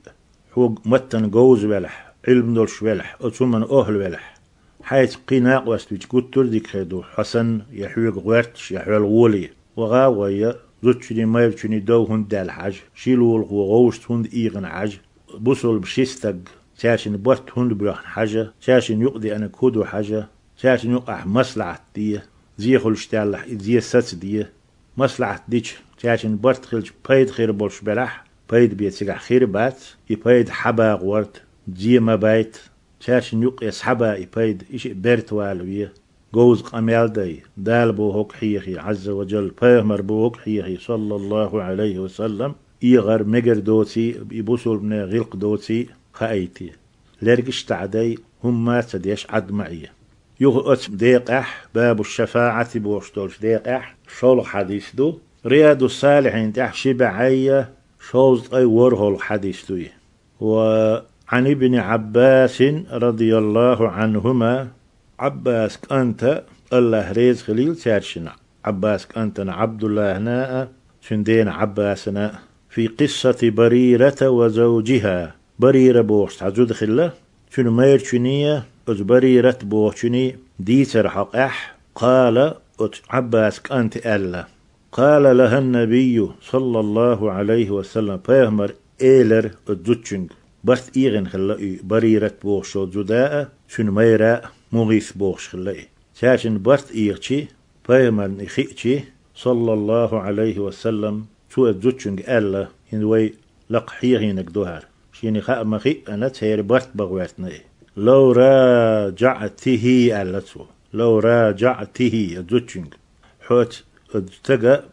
хьоьга маттана говза велахь, Ӏилма долуш велахь, оцу хӀуманна охӀла велахь, хьайца кхин накъост вича гуттар а дика хир ду, хьо санна, я хьоьга гӀоьрташ, я хьол гӀоле. Ваха а гӀой, я зудчуьнний, майрачуьнний дов хӀунда даьлла хьажа, ши лулахо вовшашца хӀунда ийгӀина хьажа, бусулба ши стаг, цаьршинна барт хӀунда боьхна хьажа, цаьршинна юкъа деанарг хӀун ду хьажа, цаьршинна юкъахь маслахьат де, зе хуьлуш даьллахь, и зе сацаде. Маслахьат дича, цаьршинна барт хилча, пайда хир болуш белахь, пайда бен цигахь хир а бац, и пайда хьан ба гӀорта, зе ма байта, цаьршинна юккъе схьаба и пайда, и шиъ берта валаве. Говза къамел дай, Дала бохург хьехий, Ӏазза ва Джалла, пайхамар бохург хьехий, саллаллаху Ӏалайхи ва саллам, эгӀар мегар доций, и бусулбане гӀиллакх доций хаийта. Лергаш а таӀадай, хӀумма а ца деш Ӏад ма Ӏе. Юха оцу декъехь, бабу шафаӀати бохуш долчу декъехь, шолгӀа хьадис ду. Риядус-Салихьин тӀехь ши бӀе я шовзткъе ворхӀалгӀа хьадис ду и. Ва Ӏан ибни Ӏаббасин, радияллаху Ӏанхума, Ӏаббас кӀанта, Аллах реза хилийла цаьршинна, Ӏаббас кӀантана Ӏабдуллахьна а, цуьнан дена Ӏаббасана а, фи къиссати Барирата ва завджиха. Барира бохуш цхьа зуда хилла, цуьнан майрачуьнний, оцу Барират бохучуьнний дийцар хьокъехь, къала, оцу Ӏаббас кӀанта аьлла: «Къала лахьан-набийю, саллаллаху Ӏалайхи ва саллам», пайхамар элира оцу зудчуьнга, барт эгӀина хилла и Барират бохуш йолу зуда а, цуьнан майра а, МугӀис бохуш хилла и. Цаьршинна барт эгӀчи, пайхамарна и хиъчи, саллаллаху Ӏалайхи ва саллам, цо оцу зудчуьнга аьлла, хӀинца вай лакха хьехийнарг ду хӀара. Шена хаа ма-хиъана, церан барт бан гӀоьртина и. «Лав раджаӀтихи», аьлла цо. «Лав раджаӀтихи», оцу зудчуьнга. Хьо оцу стага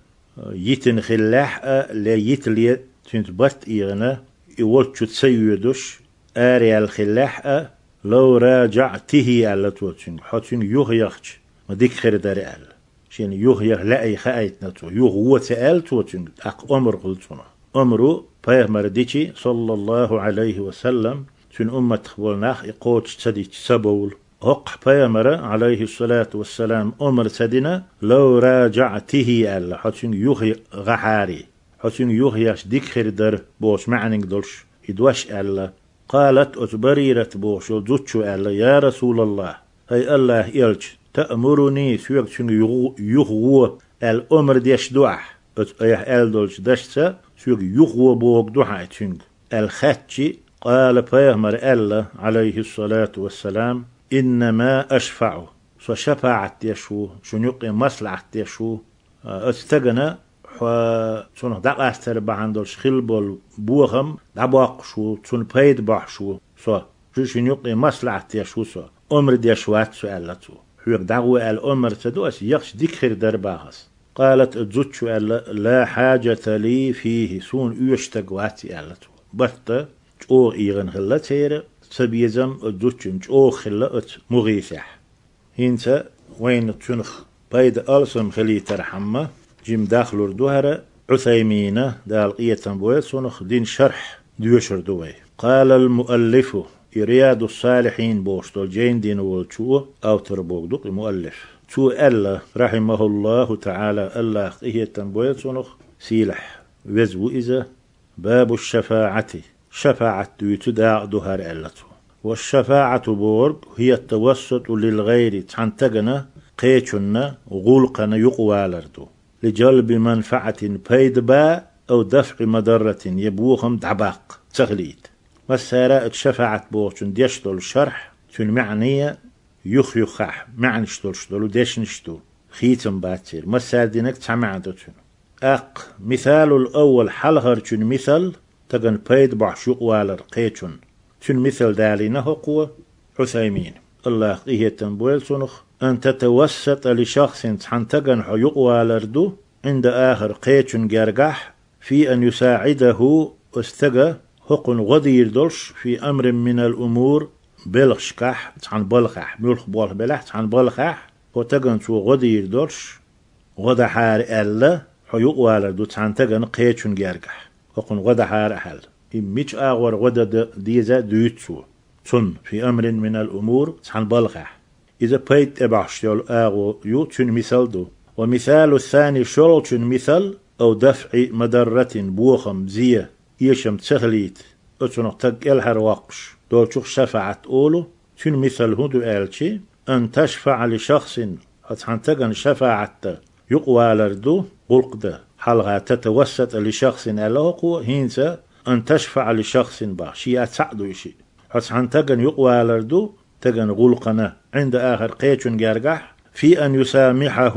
йитина хиллехь а, ле йитале, цуьнца барт эгӀина, и волчу ца йоьдуш, араяьлла хиллехь а, «лав раджаӀтихи», аьлла цо цуьнга, хьо цуьнга юхаяхча, ма дика хир дара аьлла. Шена юхаяха лаьий хаийтина цо, юхаво ца аьлла цо цуьнга, тӀаккха омра хуьлу цунах. Омра ву пайхамара дичи, саллаллаху Ӏалайхи ва саллам, цуьнан умматах болу нах и кхочуш ца дича, ца бовла. ХӀокхахь пайхамара, Ӏалайхиссалату вассалам, омра ца дина, «лав раджаӀтихи», аьлла, хьо цуьнга юхаяхьарий, хьо цуьнга юхаяхча дика хир дара бохучу маьӀниг долуш и дош аьлла. Къалат, оцу Барират бохуш йолу зудчо аьлла: «Я Расулаллах, хӀай Аллаха элча, таъмуруни, соьга цуьнга юха-, юхаво аьлла омра деш ду ахь?» Оцу айхьа аьлла долчу дашца, «Соьга юхаво бохург ду хьан и цуьнга?» аьлла хаьттичи, قال, пайхамара аьлла, عليه الصلاة والسلام: إنما أشفع, со шафаӀат деш ву, шун юкъе маслаӀат деш ву, а, оцу стагана, хьо цунах дӀакъастар бахьана долуш хилла болу бохам дӀабоккхуш ву, цунна пайда бохьуш ву со. Шу шун юкъе маслаӀат деш ву со. Омра деш вац со, аьлла цо. Хьоьга дӀагӀо аьлла омра ца ду ас, яхаш дика хир дара бах ас. قالت, оцу зудчо аьлла: لا حاجة لي فيه, суна оьшуш стаг вац и, аьлла цо. Барт чӀогӀа ийгӀина хилла церан, цабезам оцу зудчун чӀогӀа хилла оцу МугӀисехь. ХӀинца вайна цуьнах пайда алсам хилийтархьама, жима дахлур ду хӀара, Ӏусаймина, Дала къинхетам бойла цунах, дина шархь доьшур ду вай. قال المؤلف, и Риядус-Салихьин бохуш долу жайна дина волчо, автор бохург ду-кх и муаллиф. Цо аьлла, رحمه الله تعالى, АллахӀа къинхетам бойла цунах, сийлахь веза ву иза, باب الشفاعة, шафаӀат дуьйцу дакъа ду хӀара, аьлла цо. والشفاعة бохург هي التوسط للغير, цхьана стагана, кхечунна, гӀуллакхана юкъавалар ду. لجلب منفعة, пайда бан, أو دفع مضرة, я бохам дӀабаккха, ца хилийта. Массара а оцу шафаӀат бохучун деш долу шархь, цуьнан маьӀне юх-юххехь маьӀнаш долуш долу дешнаш ду, хийцам бац церан. Массара динарг цхьа маьӀна ду цуьнан. ТӀаккха, مثال الأول, хьалхарчун мисал, стагана пайда бохьуш юкъавалар кхечунна. Цуьнан мисал далийна хӀокхо, Ӏусаймина, АллахӀа къинхетам бойла цунах: أن تتوسط لشخص, цхьана стагана хьо юкъавалар ду, عند آخر, кхечун гергахь, في أن يساعده, оцу стага хӀокхунна гӀо дийр долуш, في أمر من الأمور, белхашкахь, цхьана балхахь, муьлхха болх белахь, цхьана балхахь, хӀокху стагана цо гӀо дийр долуш, гӀо дахьара аьлла, хьо юкъавалар ду цхьана стагана кхечун гергахь, хӀокхунна гӀо дахьара ахь аьлла. И мича агӀор гӀо дан деза дуьйцу цо. Цунна, في أمر من الأمور, цхьана балхахь. Иза пайда тӀебахьаш йолу агӀо ю, цуьнан мисал ду. والمثال الثاني, шолгӀачун мисал, أو دفع مضرة, бохам, зе, эшам ца хилийта, оцунах стаг кӀелхьарвоккхуш долчух шафаӀат олу, цуьнан мисал хӀун ду аьлча, أن تشفع لشخص, хьо цхьана стагана шафаӀат дан юкъавалар ду, гӀуллакх дан, хьалха تتوسط لشخص аьлла хӀокхо, хӀинца أن تشفع لشخص бах, шиъ а цхьаъ ду и шиъ. Хьо цхьана стагана юкъавалар ду, стагана гӀуллакхана, عند آخر, кхечун гергахь, في أن يسامحه,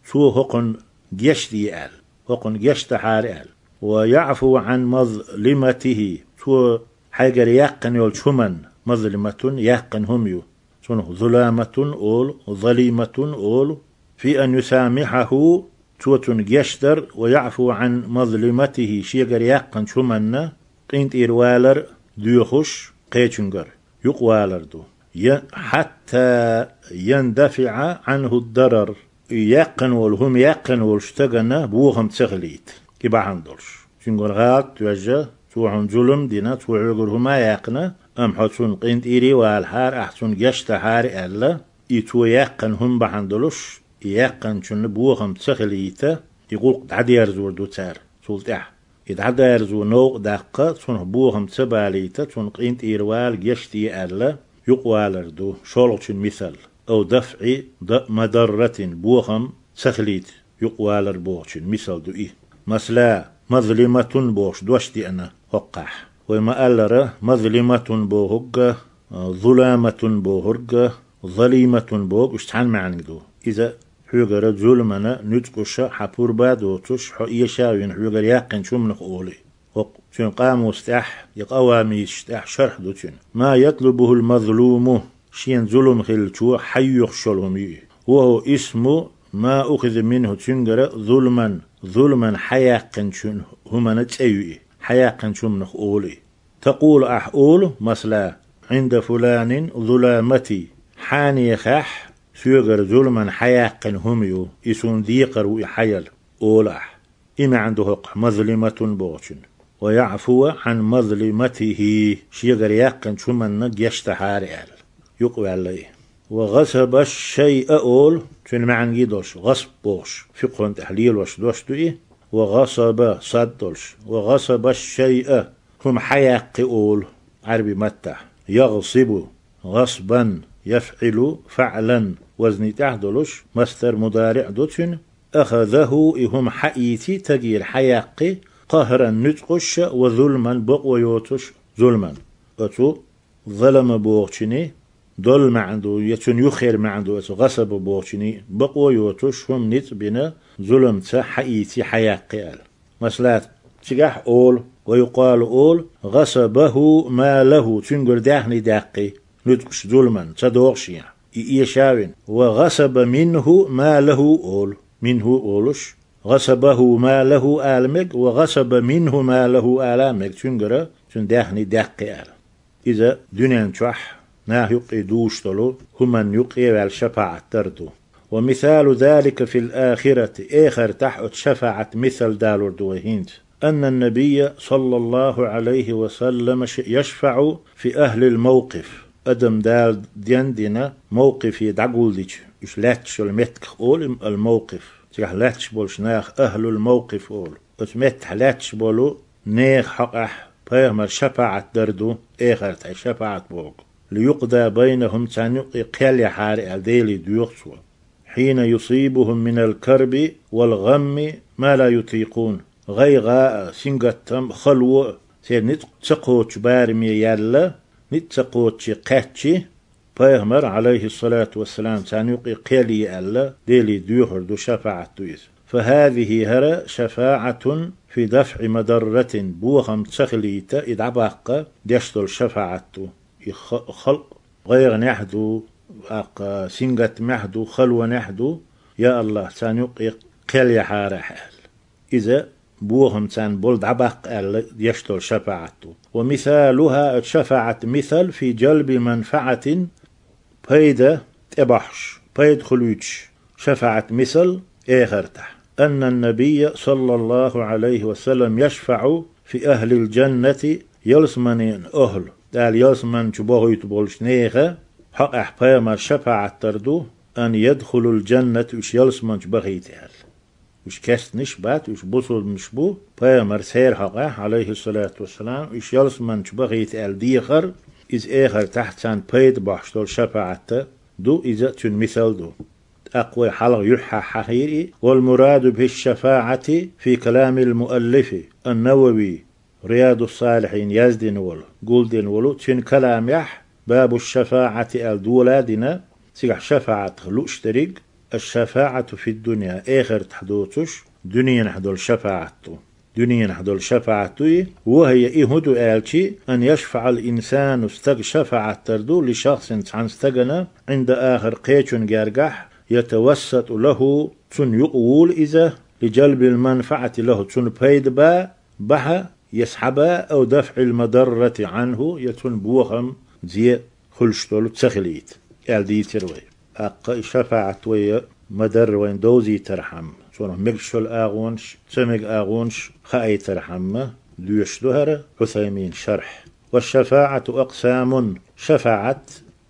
цо хӀокхунна гечде аьлла, хӀокхунна гечдахьара аьлла. ويعفو عن مظلمته, цо хьайгара яьккхина йолчу хӀуманна, مظلمة, яьккхина хӀума ю. Цунах ظلامة олу, ظليمة олу. في أن يسامحه, цо цунна гечдар, ويعفو عن مظلمته, шегара яьккхинчу хӀуманна къинтӀера валар доьхуш кхечуьнгара, юкъавалар ду. Я-, حتى يندفع عنه الضرر. И яьккхина волу, хӀума яьккхина волчу стагана бохам ца хилийта, и бахьана долуш. Цуьнгара гӀалат доьжна, цо хьуна зулам дина, цо хьоьгара хӀума а яьккхина, амма хьо цунна къинтӀера а валахьара, ахь цунна гечдахьара аьлла, и цо яьккхина хӀума бахьана долуш, и яьккхинчунна бохам ца хилийта, и гӀуллакх дӀадерзор ду цара цул тӀаьхьа. И дӀадерзо новкъа даккха, цунах бохам ца балийта, цунна къинтӀера вала гечде аьлла, юкъавалар ду, шолгӀачун мисал. أو دفع ض-، مضرة, бохам ца хилийта юкъавалар бохучун мисал ду и. Масала, مظلمة бохуш дош деана хӀокхахь. Вай ма-аллара, مظلمة бохург а, ظلامة бохург а, ظليمة бохург, уьш цхьана маьӀниг ду. Иза хьоьгара зуламана нуьцкъаша хьан пурба а доцуш, хьо эша а вина, хьоьгара яьккхинчу хӀуманах олу и. ХӀокху цуьнан къамуса тӀехь, я къавамисаш тӀехь шархь ду цуьнан. ما يطلبه المظلوم, шена зулам хиллачо хьайоьхуш йолу хӀума ю и. وهو اسم ما أخذ منه, цуьнгара ظلما, зуламан хьаяьккхинчун хӀуманан цӀе ю и. Хьаяьккхинчу хӀуманах олу и. تقول, ахь олу, масала, عند فلان ظلامتي, хьанехахь соьгара зуламан хьаяьккхина хӀума ю, и суна декхар ву и хьаяла, олу ахь. И маьӀна ду хӀокху مظلمة бохучун. ويعفو عن مظلمته, шегара яьккхинчу хӀуманна гечдахьара аьлла, юкъаваьлла и. وغصب الشيء олу, цуьнан маьӀнагий долуш, гӀасб бохуш, фикъхӀун тӀехь лелош дош ду и. وغصب, сад долуш. وغصب الشيء, хӀума хьаяккхи олу, Ӏаьрби маттахь. يغصب غصبا يفعل فعلا вазни тӀехь долуш, масдар мудариӀ ду цуьнан. أخذه, и хӀума хьаийци, тагера хьаяккхи, قهرا, нуьцкъаша, وظلما, бакъо йоцуш, зуламан. Оцу залама бохучуьнан долу маьӀна ду, я цуьнан юххера маьӀна ду оцу гӀасаба бохучуьнан, бакъо йоцуш хӀума ницкъ бина, зуламца хьаийци, хьаяккхи аьлла. Масала, цигахь олу, ва юкъалу олу, гӀасабаху малаху, цуьнгара даьхни даьккхи, нуьцкъаш зуламан ца догӀу шен. И эша а вина. Ва гӀасаба минху малаху олу, минху олуш. ГӀасабаху малаху ала мега, ва гӀасаба минху малаху ала а мега, цуьнгара цуьнан даьхни даьккхи аьлла. Иза дуьнен чохь нах юккъе дуьйцуш долу хӀуманна юккъе а ваьлла шафаӀат дар ду. Ва мисалу залика фил ахирати, эхартахь оцу шафаӀат мисал далур ду вай хӀинца. Анна набийя саллаллаху Ӏалайхи ва саллама ш-, яшфаӀу фи ахлил мавкъиф. Адам Дала ден дина мавкъифе дӀагулдича, уьш лаьтташ йолу меттах олу ал мавкъиф. Цигахь лаьтташ болуш нах ахлул мавкъиф олу. Оцу меттахь лаьтташ болу нехан хьокъехь пайхамар шафаӀат дар ду, эхартахь шафаӀат боху. Лиюкъда байнахум, царна юккъе кхел яхьара аьлла, Деле доьху цо. Хьина юсибухум минал карби вал гӀамми ма ла ютикъун. ГӀайгӀа а, сингаттам а, хало а, церан ницкъ ца кхочу бараме яьлла, ницкъ ца кхочче кхаьччи, пайхамар, Ӏалайхиссалату вассалам, царна юккъе кхел е аьлла, Деле доьхур ду, шафаӀат ду иза. ФахӀазихӀи, хӀара, шафаӀатун фи дафӀи мадарратин, бохам ца хилийта, и дӀабаккха деш долу шафаӀат ду. И ха-, халкъ гӀайгӀанехь а ду, аккха сингаттамехь а ду, халонехь а ду, я АллахӀ, царна юккъе кхел яхьарахь аьлла. Иза бохам царна болу дӀабаккха аьлла деш долу шафаӀат ду. Ва мисалуха, оцу шафаӀат мисал, фи джалби манфаӀатин, пайда тӀебахьаш, пайда хуьлуьйтуш шафаӀат мисал эхартахь. Анна набийя саллаллаху Ӏалайхи ва саллам яшфаӀу фи ахлил джаннати, ялсаманин ахлу, Дала ялсаман чу бохуьйту болчу нехан хьокъехь пайхамар шафаӀат дар ду, ан ядхулул джаннат, уьш ялсаман чу бахийта аьлла. Уьш кестнаш бац, уьш бусулбанаш бу, пайхамар церан хьокъехь, Ӏалайхиссалату вассалам, уьш ялсаман чу бахийта аьлла дехар, иза эхартахь царна пайда бохьуш долу шафаӀат ду, иза цуьнан мисал ду. ТӀаккха вай хьалха юьххьехь хьахийра и, вал мураду бишшафаӀати фи каламил муаллифи, ан-Навави, Риядус-Салихьин яздина волу, гулдина волу, цуьнан каламехь бабу шафаӀати аьлла дола а дина, цигахь шафаӀатах лууш дерриг, аш-шафаӀату фид-дунья, эхартахь доцуш, дуьненахь долу шафаӀат ду. Дуьненахь долу шафаӀат ду и, ва хӀия, и хӀун ду аьлчи, ан яшфаӀал инсану, стага шафаӀат дар ду, ли шахсин, цхьана стагана, Ӏинда ахар, кхечун гергахь, ятавассату лаху, цунна юкъа вула иза, ли джалбил манфаӀати лаху, цунна пайда ба, бахьа, я схьаба, ав дафӀил мадаррати Ӏанху, я цунна бохам, зе хуьлуш долу ца хилийта, аьлла дийцира вай. ТӀаккха и шафаӀат вай мадарра вайна довзийтархьама, цунах мегаш йолу агӀонаш, ца мега агӀонаш хаийтархьама, доьшуш ду хӀара Ӏусаймин шархь. Ва шафаӀату акъсамун, шафаӀат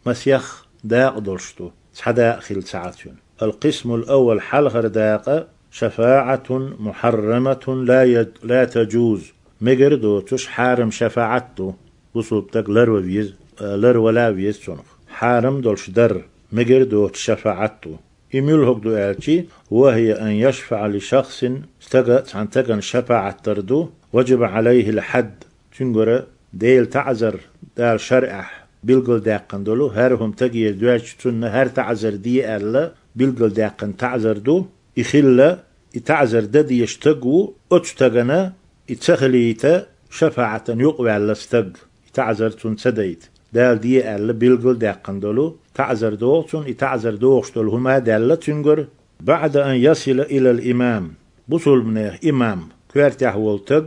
масех дакъа долуш ду, цхьа дакъа хилла ца Ӏа цуьнан. Ал-къисмул аввал, хьалхара дакъа, шафаӀатун мухьарраматун ла я-, ла таджуз, мегар доцуш хьарам шафаӀат ду, бусулба стаг ларва веза, ларвала а веза цунах. Хьарам долуш дар, мегар доцуш шафаӀат ду. И муьлхарг ду аьлчи, ва хӀия ан яшфаӀа ли шахсин, стага, цхьана стагана шафаӀат дар ду, важаба Ӏалайхил хьадд, цуьнгара Делан таӀзар, Дала шарӀехь билгалдаьккхина долу, хӀара хӀума стагера доьжча, цунна хӀара таӀзар де аьлла, билгалдаьккхина таӀзар ду. И хилла, и таӀзар дан дезаш стаг ву, оцу стагана и ца хилийта шафаӀатана юкъаваьлла стаг, и таӀзар цунна ца дайта. Дала де аьлла билгалдаьккхина долу таӀзар догӀу цунна, и таӀзар догӀуш долу хӀума а даьлла цуьнгара, баӀда ан ясила илал имам, бусулбанех имам, коьртехь волу стаг,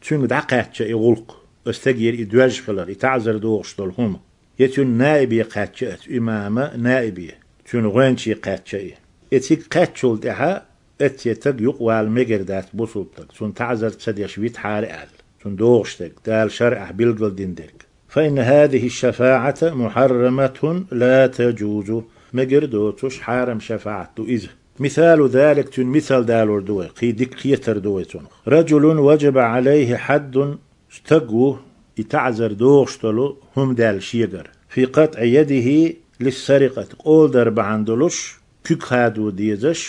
цуьнга дӀакхаьчча и гӀуллакх, оцу стагера и доьжна хилар, и таӀзар догӀуш долу хӀума. Я цуьнан наибе кхаьчча оцу, имама наибе, цуьнан гӀоьнче кхаьчча и. И цига кхаьччул тӀаьхьа оццу стаг юкъавала мегар дац бусулба стаг, цунна таӀзар ца деш витахьара аьлла, цунна догӀуш дерг, Дала шарӀехь билгалдина дерг. Фа инна хӀазихи шафаӀата мухьарраматун ла таджузу, мегар доцуш хьарам шафаӀат ду иза. Мисалу залик, цуьнан мисал далор ду вай, кхин дика кхетар ду вай цунах. Раджулун важаба Ӏалайхи хьаддун, стаг ву, и таӀзар догӀуш долу хӀума даьлла шегара. Фи къатӀи ядихи лиссарикъати, къола дар бахьана долуш, куьг хадо дезаш,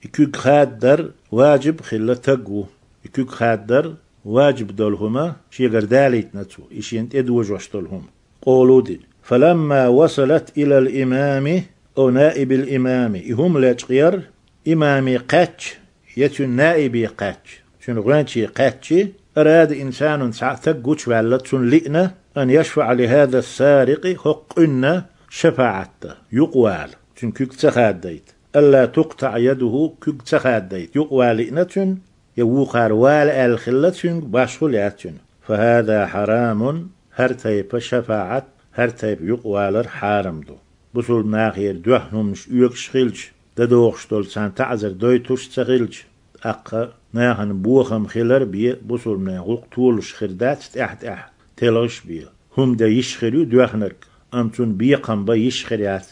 и куьг хададар важиб хилла стаг ву. И куьг хададар ваджиб долу хӀума шегара далийтина цо, и шена тӀедожош долу хӀума, къоло дина. فلما وصلت إلى الإمام أو نائب الإمام, и хӀума лечкъера имаме кхаьчча, я цуьнан наибе кхаьчча, цуьнан гӀоьнче кхаьчча, أراد إنسان, цхьа стаг гучуваьлла, цунна лиъна, أن يشفع لهذا السارق, хӀокху къуьнна шапаӀат дан, юкъавала, цуьнан куьг ца хададайта. ألا تقطع يده, куьг ца хададайта, юкъавала лиъна цуьнан, я вукхара вала аьлла хилла цуьнга, башхо лаьцна цуьнан. فهذا حرام, хӀара тайпа шапаӀат, хӀара тайпа юкъавалар хьарам ду. Бусулба нахера доьхна хӀуманаш оьгуш хилча, дадогӀуш долу царна таӀзар дойтуш ца хилча, тӀаккха нахана бохам хилар бен бусулбанийн гӀуллакх толуш хир дац, тӀаьхь-тӀаьхьа телхаш бен. ХӀума дан йиш хир ю доьхнарг, амма цунна бекхам бан йиш хир яц.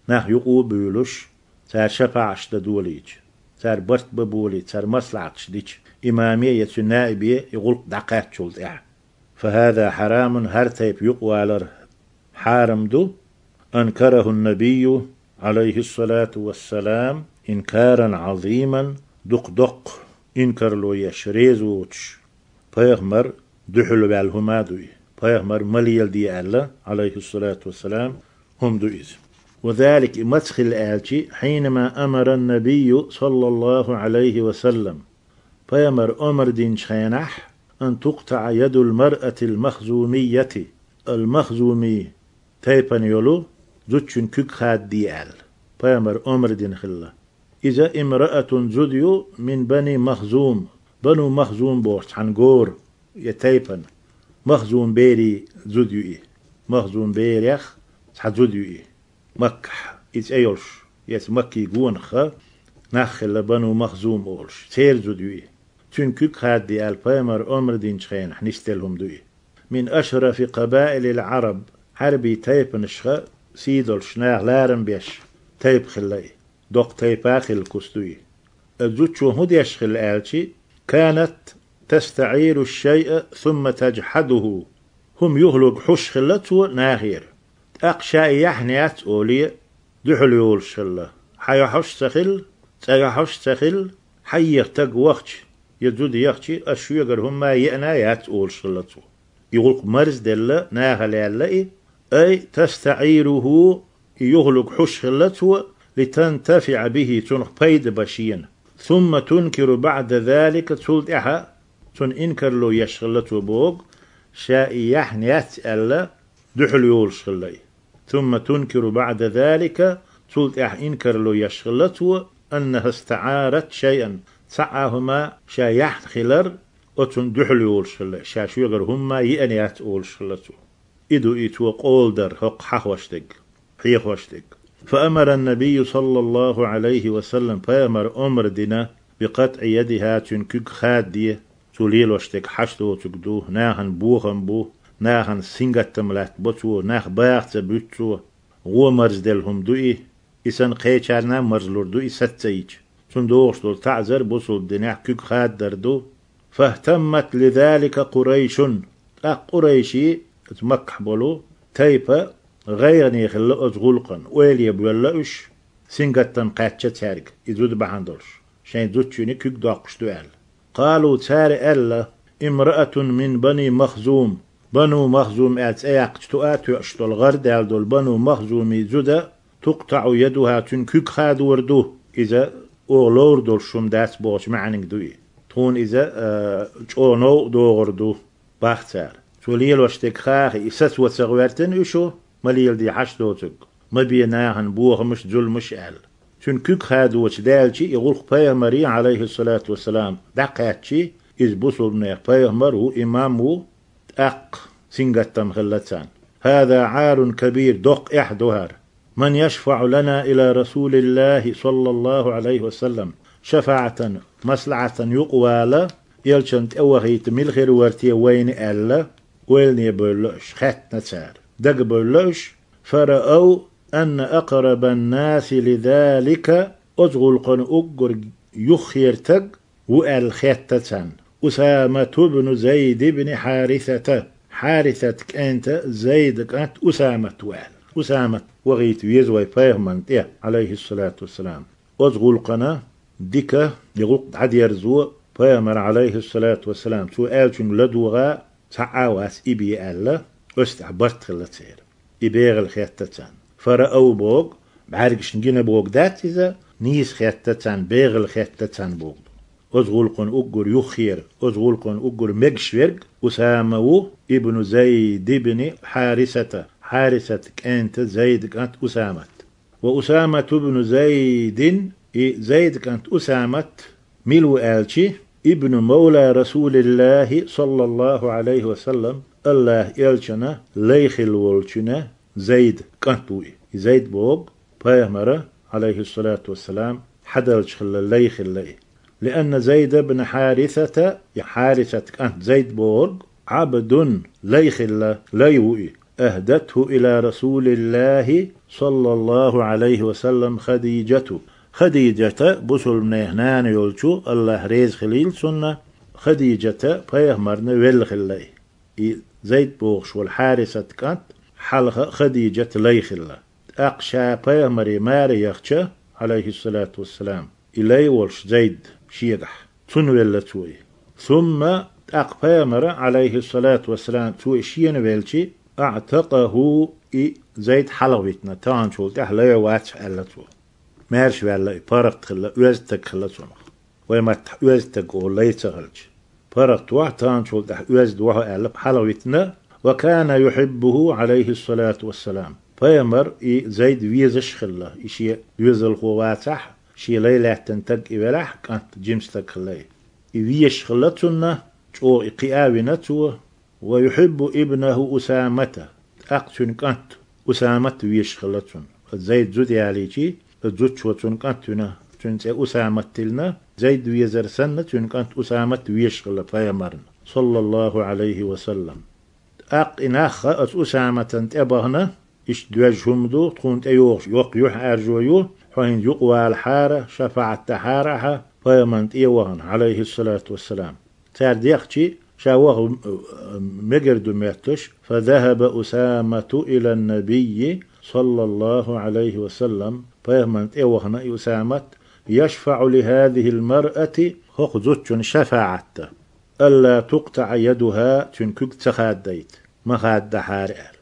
Нах юкъа а буьйлуш, цара шапаӀаташ дан долийча, цара барт бан болий, цара маслаӀаташ дича, имаме я цуьнан наибе и гӀуллакх дӀакхаьччул тӀаьхьа. فهذا حرام, хӀара тайпа юкъавалар хьарам ду. أنكره النبي عليه الصلاة والسلام إنكارا عظيما, дукха доккха инкарло еш, реза воцуш, пайхамар дуьхьал ваьлла хӀума а ду и. Пайхамар ма леладе аьлла, عليه الصلاة والسلام, хӀума ду иза. وذلك, и маца хилла аьлча, حينما أمر النبي صلى الله عليه وسلم, пайхамар омра динчу хенахь, أن تقطع يد المرأة المخزومية, ал-Махзуми тайпана йолу зудчун куьг хададае аьлла, пайхамар омра дина хилла. Иза امرأة, зуда ю, من بني مخزوم, Бану Махзум бохучу цхьана гора, я тайпана. Махзум берийн зуда ю и. Махзум берех цхьа зуда ю и. Маккахь и цӀе йолуш, я Маккин гонах нах хилла Бану Махзум олуш, церан зуда ю и. Цуьнан куьг хададае аьлла пайхамар омра динчу хенахь нисделла хӀума ду и. من أشرف قبائل العرب, Ӏаьрбийн тайпанашха сий долуш, наха ларам беш тайпа хилла и. Доккха тайпа хилла куц ду и. Оцу зудчо хӀун деш хилла аьлча, كانت تستعير الشيء ثم تجحده, хӀума юхалург хьуш хилла цо нахера. ТӀаккха ша и яхьна яц олий, дуьхьал йолуш хилла. Хьан йохьуш а ца хилла, цӀа йохьуш а ца хилла, хьан еха стаг вахча, я зуда яхча, ас шуьгара хӀума а еана яц олуш хилла цо. И гӀуллакх марзделла, наха лаьлла и, أي تستعيره, и юхалург хьуш хилла цо, لتنتفع به, цунах пайда бан шена. ثم تنكر بعد ذلك, цул тӀаьхьа цунна инкарло еш хилла цо боху, ша и яхьна яц аьлла, дуьхьал йолуш хилла и. ثم تنكر بعد ذلك, цул тӀаьхьа инкарло еш хилла цо, أنها استعارت شيئا, цхьа а хӀума ша яхьна хилар, оцунна дуьхьал йолуш хилла, ша шуьгара хӀума а еана яц олуш хилла цо. И ду и цо къола дар хӀокху хьахош дерг, хьехош дерг. فأمر النبي صلى الله عليه وسلم, пайхамар омра дина, بقطع يدها, цуьнан куьг хададае, цо лелош дерг хьашт доцург ду, нахана бохам бу, нахана сингаттам латтабо цо, нах баха ца буьту цо, гӀо марзделла хӀума ду и, и санна кхечарна а марзлур ду и саца ца йича. Цунна догӀуш долу таӀзар бусулба динехь куьг хададар ду. فاهتمت لذلك قريش, тӀаккха къурайшийн, оцу Маккахь болу тайпа гӀайгӀане хилла оцу гӀуллакхана, ойла е боьлла уьш, сингаттам кхаьчча цаьрга, и зуда бахьана долуш, шайн зудчуьнан куьг доккхуш ду аьлла. قالوا, цара аьлла, امرأة من بني مخزوم, Бану Махзум аьлла цӀе яьккхича тоа тоьуш долу, гӀар даьлла долу Бану Махзумийн зуда, تقطع يدها, цуьнан куьг хадор ду, иза оха ловр долуш хӀума дац бохучу маьӀниг ду и. Тхуна иза, а, чӀогӀа новкъа догӀур ду, бах цара. Цо лелош дерг хаха, и сацо ца гӀоьртина уьш, ма леладе хьашт доцург, ма бе нахана бохамаш, зуламаш аьлла. Цуьнан куьг хадочу даьлча, и гӀуллакх пайхамаран, عليه الصلاة والسلام, дӀакхаьчча, иза бусулбанех пайхамар ву, имам ву, тӀаккха сингаттам хилла царна. هذا عار كبير, доккха эхь ду хӀара. من يشفع لنا إلى رسول الله صلى الله عليه وسلم شفاعة, маслахьатана юкъавала, элчанна тӀевахийта мила хир вара те вайна аьлла, ойлане бевлла уьш, хаьттина цара. Дага бевлла уьш, فرأوا أن أقرب الناس لذلك, оцу гӀуллакхана уггар юххера стаг ву аьлла хетта царна. أسامة بن زيد بن حارثة, Хьарисат кӀанта Зайда кӀант Усамат ву аьлла. Усамат вахийта веза вай пайхамарна тӀе, عليه الصلاة والسلام. Оцу гӀуллакхана дика, и гӀуллакх дӀадерзо, Пайхамар, Ӏалайхиссалату вассалам, цо аьллачуьнга ладогӀа цхьа а вац и бе аьлла, оцу тӀехь барт хилла церан. И бегӀал хетта царна. فرأوا боху, бӀаьргашна гина боху дац иза, нийса хетта царна, бегӀал хетта царна боху. Оцу гӀуллакхана уггар юххера, оцу гӀуллакхана уггар мегаш верг Усама ву, ибну Зайд ибни Хьарисата, Хьарисат кӀанта Зайд кӀант Усамат. وأسامة بن زيد, и Зайд кӀант Усамат мила ву аьлчи, ابن مولى رسول الله صلى الله عليه وسلم, АллахӀ элчана лай хилла волчуьнан Зайд кӀант ву и. И Зайд боху пайхамара, Ӏалайхиссалату вассалам, хьадалча хилла, лай хилла и. لأن زيد بن حارثة, и Хьарисат кӀант Зайд бохург, عبد, лай хилла, лай ву и. أهدته إلى رسول الله صلى الله عليه وسلم خديجة. Хадижата, бусулбанех нана йолчу, АллахӀ реза хилийла цунна, Хадижата пайхамарна велла хилла и. И Зайд бохуш волу Хьарисат кӀант хьалха Хадижат лай хилла. ТӀаккха ша пайхамаре маре яхча, Ӏалайхиссалату вассалам, и лай волуш Зайд шегахь, цунна велла цо и. ثم, тӀаккха пайхамара, Ӏалайхиссалату вассалам, цо и шена велчи, أعتقه, и Зайд хьалхавитина, таханчул тӀаьхьа лай вац аьлла цо. Маьрша ваьлла и, паргӀат хилла, оьзда стаг хилла цунах. Вай маттахь оьзда стаг олу лай ца хилча. ПаргӀат вахь, таханчул тӀаьхьа оьзда вахь аьлла, хьалхавитина, وكان يحبه عليه الصلاة والسلام. Пайхамар и Зайд везаш хилла, и шен доьзалхо вацахь, шен лай лаьттина стаг и велахь, кӀант жима стаг хилла и. И везаш хилла цунна, чӀогӀа и кхиа а вина цо, ويحب ابنه أسامة, тӀаккха цуьнан кӀант Усамат везаш хилла цунна. Зайд зуда ялийчи, зудчо цуьнан кӀант вина, цуьнан цӀе Усамат диллина, Зайд везар санна, цуьнан кӀант Усамат везаш хилла пайхамарна, саллаллаху Ӏалайхи ва саллам. ТӀаккха и нах оцу Усаматан тӀе бахана, иштта доьжна хӀума ду, тхуна тӀейогӀуш йоккха юьхь Ӏаьржо ю, хьо хӀинца юкъавалахьара, шафаӀат дахьара ахьа, пайхамарна тӀе а вахана, Ӏалайхиссалату вассалам. Цара дехчи, ша ваха, э, мегар ду моьттуш, فذهب أسامة إلى النبي صلى الله عليه وسلم, пайхамарна тӀе а вахана и Усамат, يشفع لهذه المرأة, хӀокху зудчунна шафаӀат дан, ألا تقطع يدها, цуьнан куьг ца хададайта, ма хададахьара аьлла.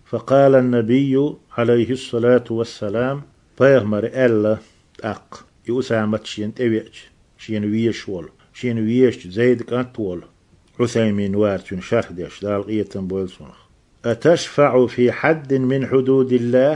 فقال النبي عليه الصلاة والسلام, пайхамара аьлла тӀаккха, и Усамат шена тӀевеача, шена везаш волу, шена везачу Зайд кӀант волу, Ӏусаймин вара цуьнан шарх деш, Дала къинхетам бойла цунах. أتشفع في حد من حدود الله,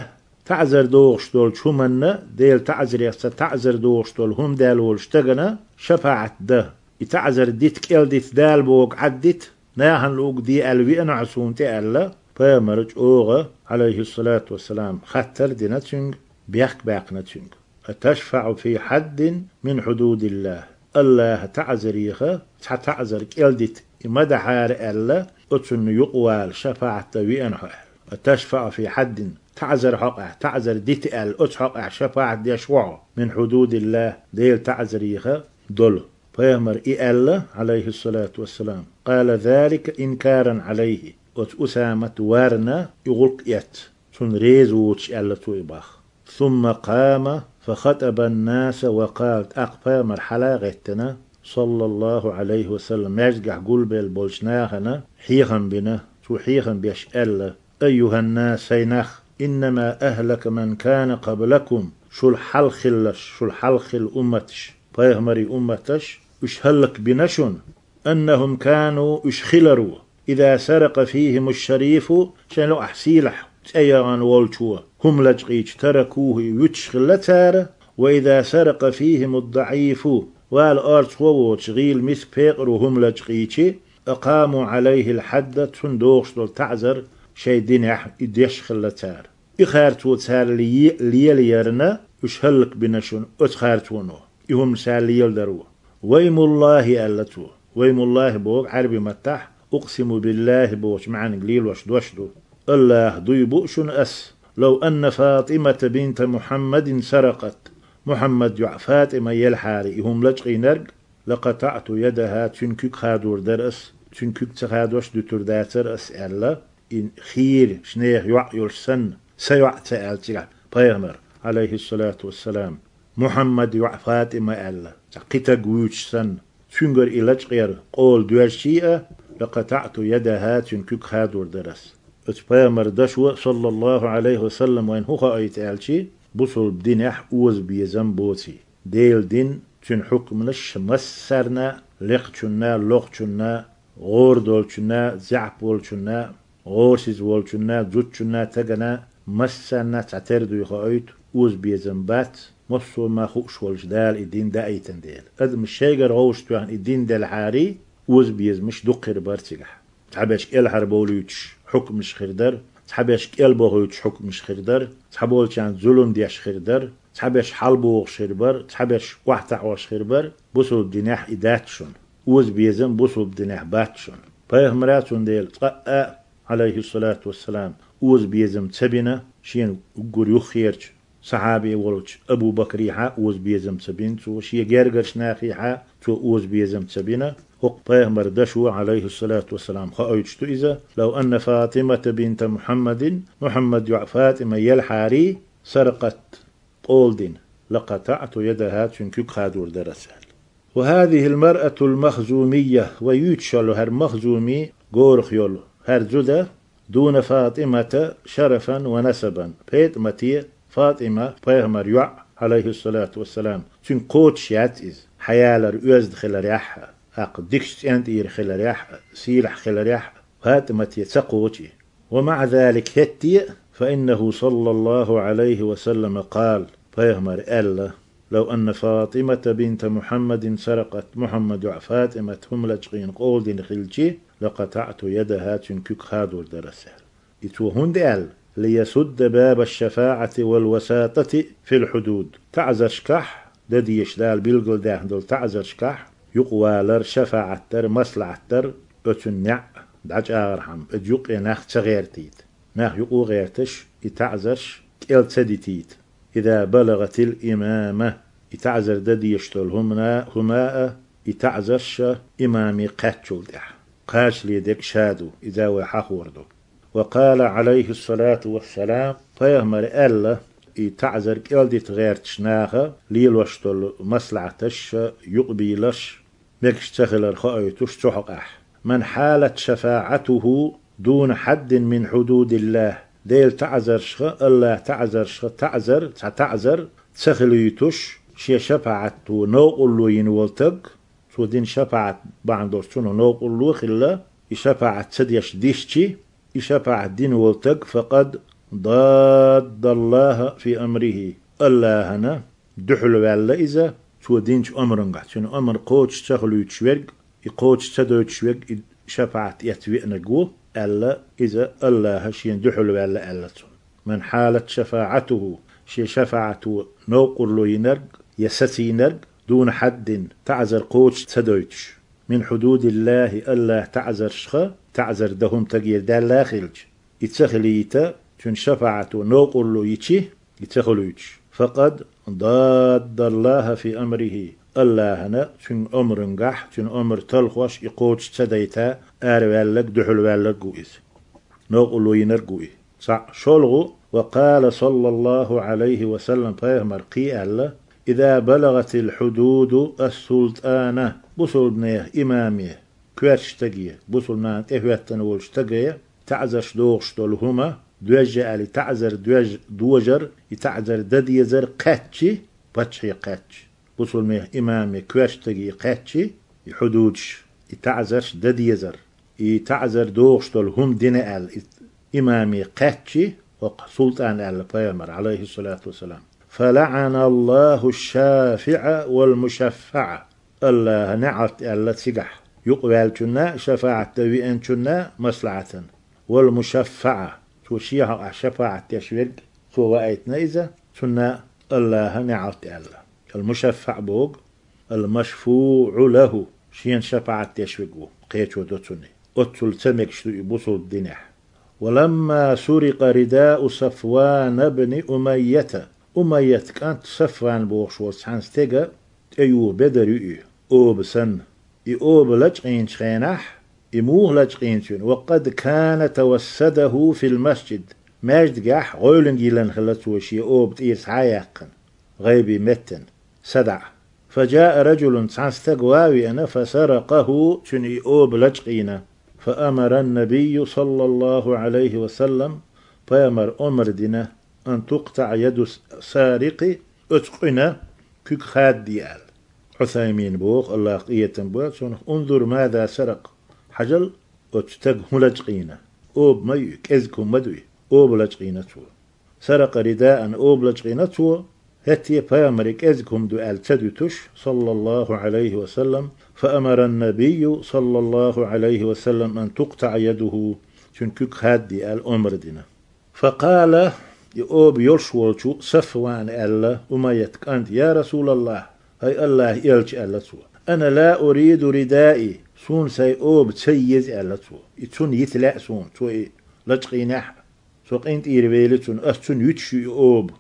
таӀзар дохуш долчу хӀуманна, Делан таӀзарех цхьа таӀзар дохуш долу хӀума даьлла волчу стагана шафаӀат дан, и таӀзар дита, кӀел дита Дала бохург Ӏаддита, нахана луург де аьлла веана хьо суна тӀе аьлла, пайхамара чӀогӀа, Ӏалайхиссалату вассалам, хаттар а дина цуьнга, бехк а баьккхина цуьнга. أتشفع في حد من حدود الله. АллахӀан таӀзарех цхьа таӀзар кӀел дита и ма дахьара аьлла, оцунна юкъавала шафаӀат дан веана хьо аьлла. أتشفع في حد, таӀзар хьокъехь, таӀзар дита аьлла, оцу хьокъехь шафаӀат деш ву хьо, من حدود الله, Делан таӀзарех долу. Пайхамара и аьлла, Ӏалайхиссалату вассалам, قال ذلك إنكارا عليه, оцу Усамат варна и гӀуллакх эцна, цунна реза воцуш аьлла цо и боху. ثم قام فخطب الناس وقال, тӀаккха пайхамар хьала а гӀеттина, саллаллаху Ӏалайхи ва саллам, маьждигехь гулбелла болчу нахана хьехам бина, цо хьехам беш аьлла, أيها الناس, хӀай нах, إنما أهلك من كان قبلكم, шул хьалха хилларш, шул хьалха хилла умматаш, пайхамарийн умматаш, уьш хӀаллакбина шуна, أنهم كانوا, уьш хилар ву, إذا سرق فيهم الشريف, шайн лаахь сийлахь цӀе яхана волчо хӀума лачкъийча, تركوه, и вуьтуш хилла цара, وإذا سرق فيهم الضعيف, вала орцахо а воцуш, гӀийла, миска, пекъаро хӀума лачкъийча, أقاموا عليه الحد, цунна дохуш долу таӀзар шайн динехь и деш хилла цара. И харцо цара ле-, лелаярна, уьш хӀаллакбина шуна оцу харцоно. И хӀума ша леладар ву. ويمالله, аьлла цо. ويمالله боху Ӏаьрби маттахь أقسم بالله бохучу маьӀниг лелош дош ду. АллахӀ дуй бу шуна ас, لو أن فاطمة بنت محمد سرقت, Мухьаммадан йоӀ ФатӀима елахьара и хӀума лачкъийнарг, لقطعت يدها, цуьнан куьг хадор дара ас, цуьнан куьг ца хадош дуьтур дацара ас, аьлла, и хийра, шен нехан йоӀ йолуш санна, сан йоӀ ца аьлла цигахь пайхамара, Ӏалайхиссалату вассалам, Мухьаммадан йоӀ ФатӀима аьлла, цхьа кхин стаг вуьйцуш санна, цуьнгара и лачкъера къола доьжчий а, لقطعت يدها, цуьнан куьг хадор дара ас. Оцу пайхамар дашо, саллаллаху Ӏалайхи ва саллам, вайна хӀун хаийта аьлчи, бусулба динехь озабезам боций. Делан дин, цуьнан хьукманаш массарна, лекхачунна, лохачунна, гӀора долчунна, заьӀап волчунна, гӀорасиз волчунна, зудчунна, тагана, массарна цхьатера дуй хаийта, озабезам бац, массо а ма хууш волчу Дала и дин даийтина дела. Адамаш шайгара гӀовшах тоьхна и дин делхьарий, озабезамаш дукха хир бара цигахь. Цхьаберш кӀелхьарбовлуьйтуш хьукмаш хир дара, цхьаберш кӀелбохуьйтуш хьукмаш хир дара, цхьаболчарна зулам деш хир дара, цхьаберш хьалабохуш хир бара, цхьаберш охьатаӀош хир бара, бусулба динехь и дац шуна. Озабезам бусулба динехь бац шуна. Пайхамара, цундела, цкъа а, Ӏалайхиссалату вассалам, озабезам ца бина, шена уггар юххерчу сахьаби волчу Абу Бакрехьа озабезам ца бина цо, шен гергарчу нахехьа цо озабезам ца бина. ХӀокху пайхамар дашо, Ӏалайхиссалату вассалам, хаийтуш ду иза: لو أن فاطمة بنت محمد, Мухьаммад йоӀ Фатима елхьарий, سرقت, къола дина, لقطعت يدها, цуьнан куьг хадор дара ас аьлла. وهذه المرأة المخزومية, вай юьйцуш йолу хӀара Махзуми горах йолу хӀара зуда, دون فاطمة شرفا ونسبا, ПетӀамате, Фатима, пайхамар йоӀ, Ӏалайхиссалату вассалам, цуьнга кхочуш яц иза, хьаялар оьзда хиларехь а, тӀаккха дикачу цӀен тӀера хиларехь а, сийлахь хиларехь а, ПетӀамате ца кхочу и. ومع ذلك, хӀетте а, فإنه صلى الله عليه وسلم قال, пайхамар аьлла: لو أن فاطمة بنت محمد سرقت, Мухьаммад йоӀ Фатимат хӀума лачкъийна къола дина хилчи, لقطعت يدها, цуьнан куьг хадор дара ас аьлла. И цо хӀунда аьлла? ليسد باب الشفاعة والوساطة في الحدود. ТаӀзаршкахь, дан дезаш Дала билгалдаьхна долу таӀзаршкахь, юкъавалар, шафаӀат дар, маслаӀат дар, оцунна неӀ дӀачӀагӀархьама, оцу юккъе нах ца гӀертийта. Нах юкъа а гӀерташ, и таӀзарш кӀел ца дитийта. إذا بلغت الإمام, и таӀзар дан дезаш долу хӀумана, хӀума а, и таӀзарш а имаме кхаьччул тӀаьхьа. Кхачале дерг ша ду, иза вай хьахор ду. وقال عليه الصلاة والسلام, пайхамар аьлла, и таӀзар кӀел дита гӀерташ наха лелош долу маслаӀаташ а, юкъабийлаш а, мегаш ца хилар хоуьйтуш цу хьокъехь: من حالت شفاعته دون حد من حدود الله. Делан таӀзаршха, АллахӀан таӀзаршха таӀзар, цхьа таӀзар ца хилуьйтуш, шен шапаӀато новкъарло йина волу таг, цо дина шапаӀат бахьана долуш цунах новкъарло а хилла, и шапаӀат ца деш дисчи, и шапаӀат дина волу таг, فقد ضاد الله في أمره, АллахӀана дуьхьал ваьлла иза, цо динчу омрангахь, цуьнан омра кхочуш ца хуьлуьйтуш верг, и кхочуш ца дойтуш верг и шапаӀат эцна веанарг ву, аьлла, иза АллахӀа шена дуьхьал ваьлла аьлла цунна. من حالت شفاعته, шен шапаӀато новкъарло йинарг я сацийнарг, دون حد, таӀзар кхочуш ца дойтуш, من حدود الله, АллахӀан таӀзаршха, таӀзар дан хӀума тагера даьлла а хилча, и ца хилийта, цуьнан шапаӀато новкъарло йичи, и ца хуьлуьйтуш, فقد ضاد الله في أمره, АллахӀана цуьнан омрангахь, цуьнан омра талхош и кхочуш ца дайта, араваьлларг, дуьхьал ваьлларг ву иза. Новкъарло йинарг ву и. Цхьаъ. ШолгӀа. وقال صلى الله عليه وسلم, пайхамар кхин а аьлла: إذا بلغت الحدود السلطان, бусулбанех имаме, коьртачу стаге, бусулбанан тӀехӀоьттина волчу стаге таӀзарш дохуш долу хӀума, доьжна аьлла, и таӀзар доьж-, дожар, и таӀзар дан дезар кхаьччи, паччахье кхаьччи, бусулбанех имаме, коьртачу стаге кхаьччи, и хьудудаш, и таӀзарш дан дезар, и таӀзар дохуш долу хӀума дина аьлла, и имаме кхаьччи, хӀокху султӀана аьлла пайхамар, Ӏалайхиссалату вассалам: فلعن الله الشافع والمشفع. АллахӀа неӀалт аьлла цигахь, юкъаваьллачунна, шафаӀат дан веанчунна, маслаӀатан, والمشفع, цо шен хьокъехь шафаӀат деш верг, цо ваийтина иза, цунна АллахӀа неӀалт аьлла. المشفع боху, المشفوع له, шена шафаӀат деш верг ву, кхечо до цунна. Оццул ца мегаш ду и бусулба динехь. ولما سرق رداء صفوان بن أمية, Умайят кӀант Сафван бохуш волу цхьана стеган тӀеюха бедар ю и, оба санна. И оба лачкъийначу хенахь, и муха лачкъийна цуьнан, وقد كان توسده في المسجد, маьждигехь гӀойланга йиллина хилла цо шен оба тӀера схьа а яьккхина, гӀайби меттана, садаӀа. فجاء رجل цхьан стаг ван веана, فسرقه цуьнан и оба лачкъийна. فأمر النبي صلى الله عليه وسلم пайхамар омра дина, أن تقطع يد السارق оцу къуьнан куьг хадде аьлла. Ӏусаймин боху, Аллах къинхетам бойла цунах, انظر ماذا سرق хьажал, оцу стага хӀун лачкъийна? Оба ма ю, кӀезиг хӀума ма ду и, оба лачкъийна цо. سرق رداء оба лачкъийна цо, хӀетте пайхамаре кӀезиг хӀума ду аьлла ца дуьтуш, صلى الله عليه وسلم, فأمر النبي صلى الله عليه وسلم أن تقطع يده цуьнан куьг хадде аьлла омра дина. فقال и оба йолуш волчу Сафвана аьлла, Умайят кӀанта, يا رسول الله хӀай Аллахь элча, аьлла цо, أنا لا أريد ردائي суна сайн оба ца еза, аьлла цо. И цунна йита лаьа суна, цо и лачкъийнехь а, со къинтӀера вели цунна, ас цунна юьтуш ю и оба.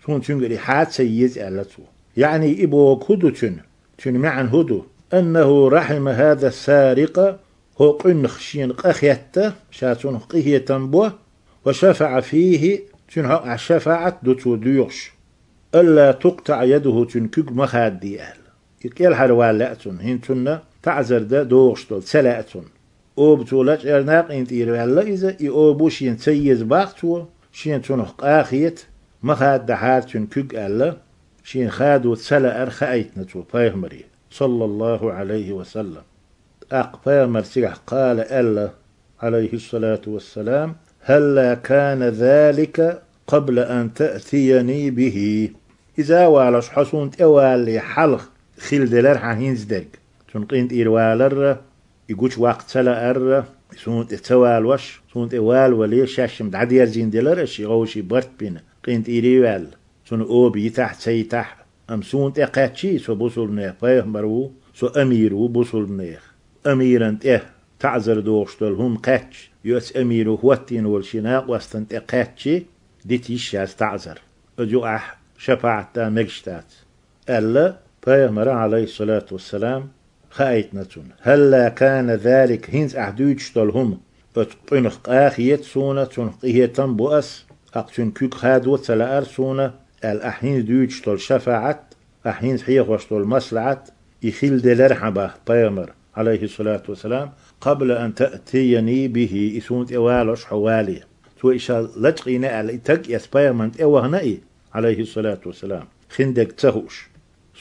Суна цуьнгара и хьа ца еза, аьлла цо. ЯӀни и бохург хӀун ду цуьнан? Цуьнан маьӀна хӀун ду? أنه رحم هذا السارق хӀокху къуьнах шена къа хетта, ша цунах къинхетам бо, وشفع فيه цуьнан хьокъехь шафаӀат ду цо доьхуш, ألا تقطع يده цуьнан куьг ма хадде аьлла. И кӀелхьарвала лаьа цунна, хӀинца цунна таӀзар дан догӀуш долу ца лаьа цунна. Оба цо лачкъийна къинтӀера ваьлла иза, и оба шена ца еза бах цо, шена цунах къа хета, ма хаддахьара цуьнан куьг аьлла, шена хадо ца лаар хаийтина цо пайхамаре, صلى الله عليه وسلم. ТӀаккха пайхамар цигахь قال аьлла, عليه الصلاة والسلام: هلا كان ذلك قبل أن تأتيني به. Иза а валош, хьо суна тӀе валале хьалха хилла делара хьан хӀинца дерг. Цунна къинтӀера валарра, и гучуваккха ца лаарра, и суна тӀе ца валош, суна тӀе валавале, шаьш-м дӀадерзийна делара аш и вовшийн барт бина, къинтӀера а ваьлла, цунна оба йитахь а, ца йитахь а. Амма суна тӀе кхаьччий, со бусулбанех пайхамар ву, со амир ву бусулбанех. Амиран тӀе таӀзар дохуш долу хӀума кхаьчча, и оцу амиро хӀоттийна волу шен накъостан тӀе кхаьччий, дита йиш яц таӀзар. Оцу юкъахь шапаӀат дан мегаш дац, аьлла, пайхамара, عليه الصلاة والسلام, хаийтина цунна. هلا كان ذلك хӀинца ахь дуьйцуш долу хӀума, оцу къуьнах къа хета суна, цунах къинхетам бо ас, тӀаккха цуьнан куьг хадо ца лаара суна, аьлла, ахь хӀинца дуьйцуш долу шафаӀат, ахь хӀинца хьехош долу маслаӀат, и хилла делара хьан бах пайхамар, عليه الصلاة والسلام, قبل أن تأتيني به, и суна тӀе валош хьо вале. Цо и ша лачкъийна аьлла, и стаг эс пайхамарна тӀе вахана и, عليه الصلاة والسلام, хиндерг ца хууш.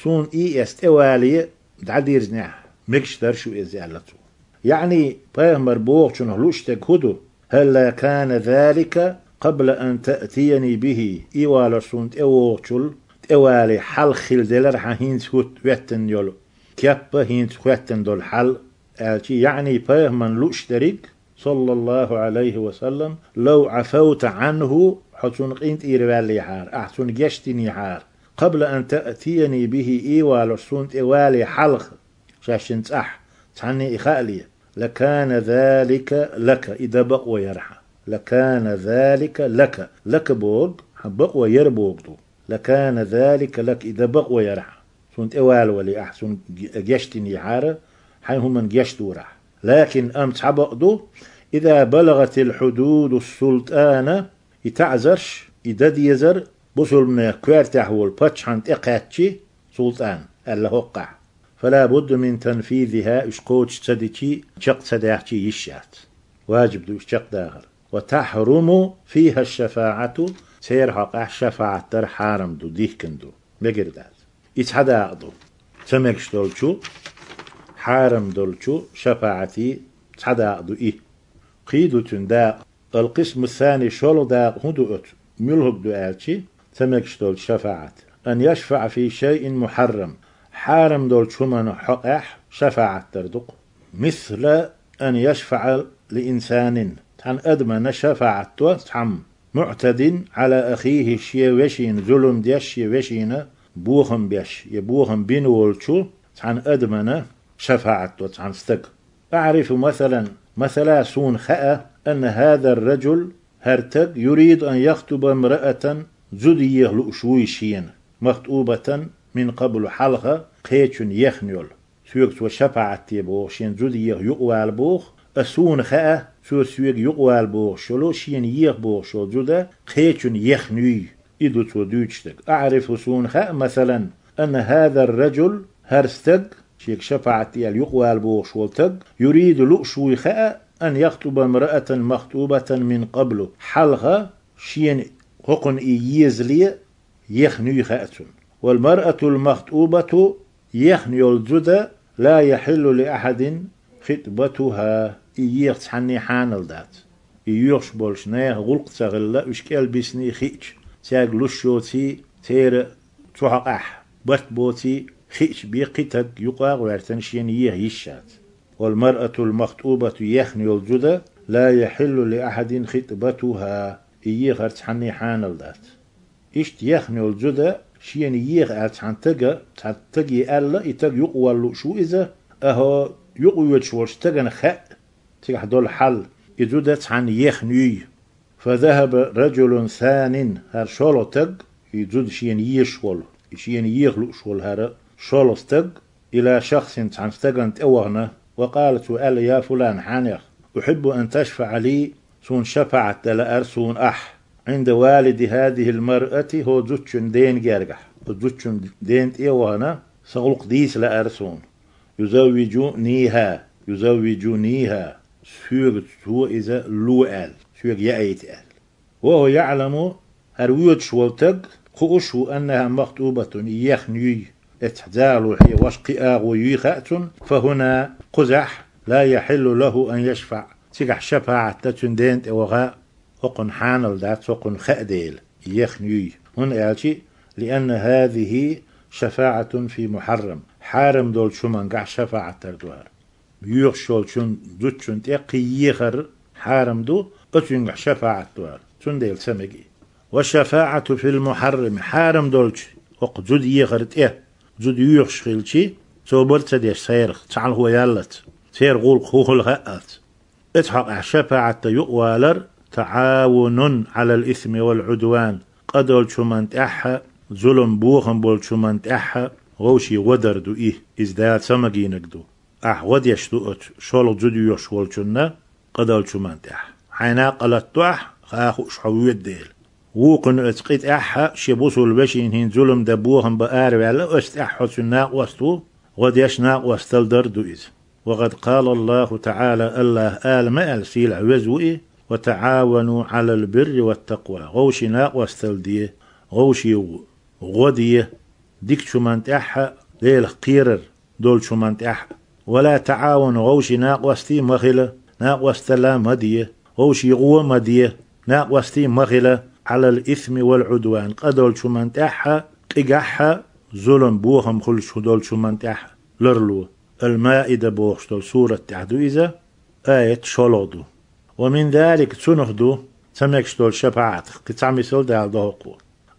Суна и эс тӀе вале, дӀадирзинехь, мегаш дара шу иза, аьлла цо. ЯӀни, пайхамар бохучунах лууш дерг хӀун ду? هلا كان ذلك قبل أن تأتيني به, и валош суна тӀе вогӀучул тӀе вале хьалха хилла делара хьан хӀинца хӀутту хӀоьттина йолу кеп а, хӀинца хӀоьттина долу хьал, аьлча, яъни пайхамарна лууш дерриг, саллаллаху Ӏалайхи ва саллам, لو عفوت عنه, хьо цунна къинтӀера ваьллехьара, ахь цунна гечдинехьара, قبل أن تأتيني به, и валош суна тӀе вале хьалха, шаьшшинна цӀахь, цхьанне и хаале, لكان ذلك لك, и дан бакъо яра хьан. لكان ذلك لك, لك бохург, хьан бакъо яра бохург ду. لكان ذلك لك, и дан бакъо яра хьан. Цунна тӀе валавале ахь цунна ге-, гечдинехьара, хьайн хӀуманна гечдора ахь. لكن амма цхьа бакъ ду, إذا بلغت الحدود السلطان, и таӀзарш, и дан дезар бусулбанех коьртехь волу паччахьна тӀе кхаьччи, султӀан, аьлла хӀокхахь. فلا بد من تنفيذها, уьш кхочуш ца дичи, чекх ца даьхчи йиш яц. Важиб ду уьш чекхдахар. وتحرم فيها الشفاعة, церан хьокъехь шафаӀат дар хьарам ду, дихкина ду, мегар дац. И цхьа дакъа ду. Ца мегаш долчу, хьарам долчу шафаӀатий цхьа дакъа ду и. Кхин ду цуьнан дакъа. القسم الثاني, шолгӀа дакъа хӀун ду оцу? Муьлхарг ду аьлчи, ца мегаш долчу шафаӀат. أن يشفع في شيء محرم, хьарам долчу хӀуманна хьокъехь шафаӀат дар ду-кх. مثل أن يشفع لإنسان, цхьана адамана шафаӀат до цхьамма, معتد على أخيه, шен вешина зулам деш, шен вешина бохам беш, я бохам бина волчу цхьана адамана шафаӀат до цхьана стага. أعرف مثلا, масала, суна хаьа, أن هذا الرجل, хӀара стаг, يريد أن يخطب امرأة, зуда еха лууш вуй шена, مخطوبة من قبل, хьалха кхечунна ехна йолу. Соьга цо шафаӀат де боху, шена зуда еха юкъавала боху, а суна хаьа, цо соьга юкъавала бохуш йолу, шена еха бохуш йолу зуда кхечунна ехна юй. И ду цо дуьйцуш дерг. أعرف, суна хаьа, масалан, أن هذا الرجل, хӀара стаг, шега шапаӀат де аьлла юкъавала бохуш волу стаг, يريد, лууш вуй хаьа, أن يخطب امرأة مخطوبة من قبل, хьалха шена хӀокхунна и езале ехна юй хаьа цунна. والمرأة المخطوبة, ехна йолу зуда, لا يحل لأحد خطبتها, и еха цхьанне хьанал дац. И йоьхуш болчу нехан гӀуллакх ца хилла, уьш кӀел бисний хиъча, цаьрга луш йоций, церан цу хьокъехь барт боций хиъча бен кхин стаг юкъа а гӀоьртина шена еха йиш яц. والمرأة المخطوبة, ехна йолу зуда, لا يحل لأحد خطبتها, и ехар цхьанне хьанал дац. Иштта ехна йолу зуда шена еха аьлла цхьана стага, цхьана стаге аьлла, и стаг юкъавала лууш ву иза, а хӀо юкъавоьдуш волчу стагана хаьа цигахь долу хьал, и зуда цхьанна ехна юй. فذهب رجل ثان, хӀара шолгӀа стаг, и зуда шена езаш волу, и шена еха лууш волу хӀара шолгӀа стаг, إلى شخص, цхьана стагана тӀе вахана, وقال, цо аьлла: يا فلان, хьенех, أحب أن تشفع لي, суна шапаӀат дан лаьара суна ахь, عند والد هذه المرأة, хӀокху зудчун дена гергахь. Оцу зудчун дена тӀе а вахана, сан гӀуллакх дийца лаьара суна. يزوجنيها, يزوجنيها, соьга цо иза ло аьлла, соьга яийта аьлла. وهو يعلم, хӀара воьдуш волу стаг хууш ву, أنها مخطوبة, ехна юй, эцхьа зала хье, ваша кхин агӀо юй хаьа цунна, فهنا, кхузахь, لا يحل له أن يشفع, цигахь шапаӀат дан цуьнан дена тӀе ваха хӀокхунна хьанал дац, хӀокхунна хаьа дела, ехна юй. ХӀунда аьлча, لأن هذه شفاعة في محرم, хьарам долчу хӀумангахь шапаӀат дар ду хӀара. Йоьхуш йолчун зудчун тӀе кхин ехар хьарам ду, оцуьнгахь шапаӀат ду хӀара, цундела ца мега и. والشفاعة في المحرم, хьарам долчу хӀокху зуда ехар тӀе, зуда йоьхуш хилчи, собар а ца деш церах, цхьалхо яллалц, церан гӀуллакх хӀун хуьлу хаалц. Оцу хьокъехь шапаӀат дан юкъавалар, تعاون على الإثم والعدوان, къа долчу хӀуманна тӀехь а, зулам-бохам болчу хӀуманна тӀехь а вовшийн гӀо дар ду и, иза Дала ца магийнарг ду. Ахь гӀо деш ду оцу шолгӀа зуда йоьхуш волчунна къа долчу хӀуманна тӀехь. Хьайна а къа латто ахь, ха а хууш хьо воьду дела. Вукхунна оцу кхин тӀехь а шен бусулба вешина хӀинца зулам дан, бохам бан араваьлла, оцу тӀехь хьо цуьнан накъост ву, гӀо деш накъосталла дар ду иза. وقد قال الله تعالى, АллахӀа ала ма аьлла, сийлахь веза ву и: وتعاونوا على البر والتقوى, вовшийн накъосталла де, вовшийн гӀо де, дикачу хӀуманна тӀехь а, Делах кхерар долчу хӀуманна тӀехь а. ولا تعاونوا, вовшийн накъостий ма хила, накъосталла ма де, вовшийн гӀо ма де, накъостий ма хила, على الإثم والعدوان, къа долчу хӀуманна тӀехь а, къигахь а, зулам-бохам хуьлуш долчу хӀуманна тӀехь а ларло. Ал-Маида бохуш долу сурат тӀехь ду иза, аят шолгӀа ду. ومن ذلك, цунах ду, ца мегаш долу шапаӀатах, кхин цхьа мисал дала до хӀокхо.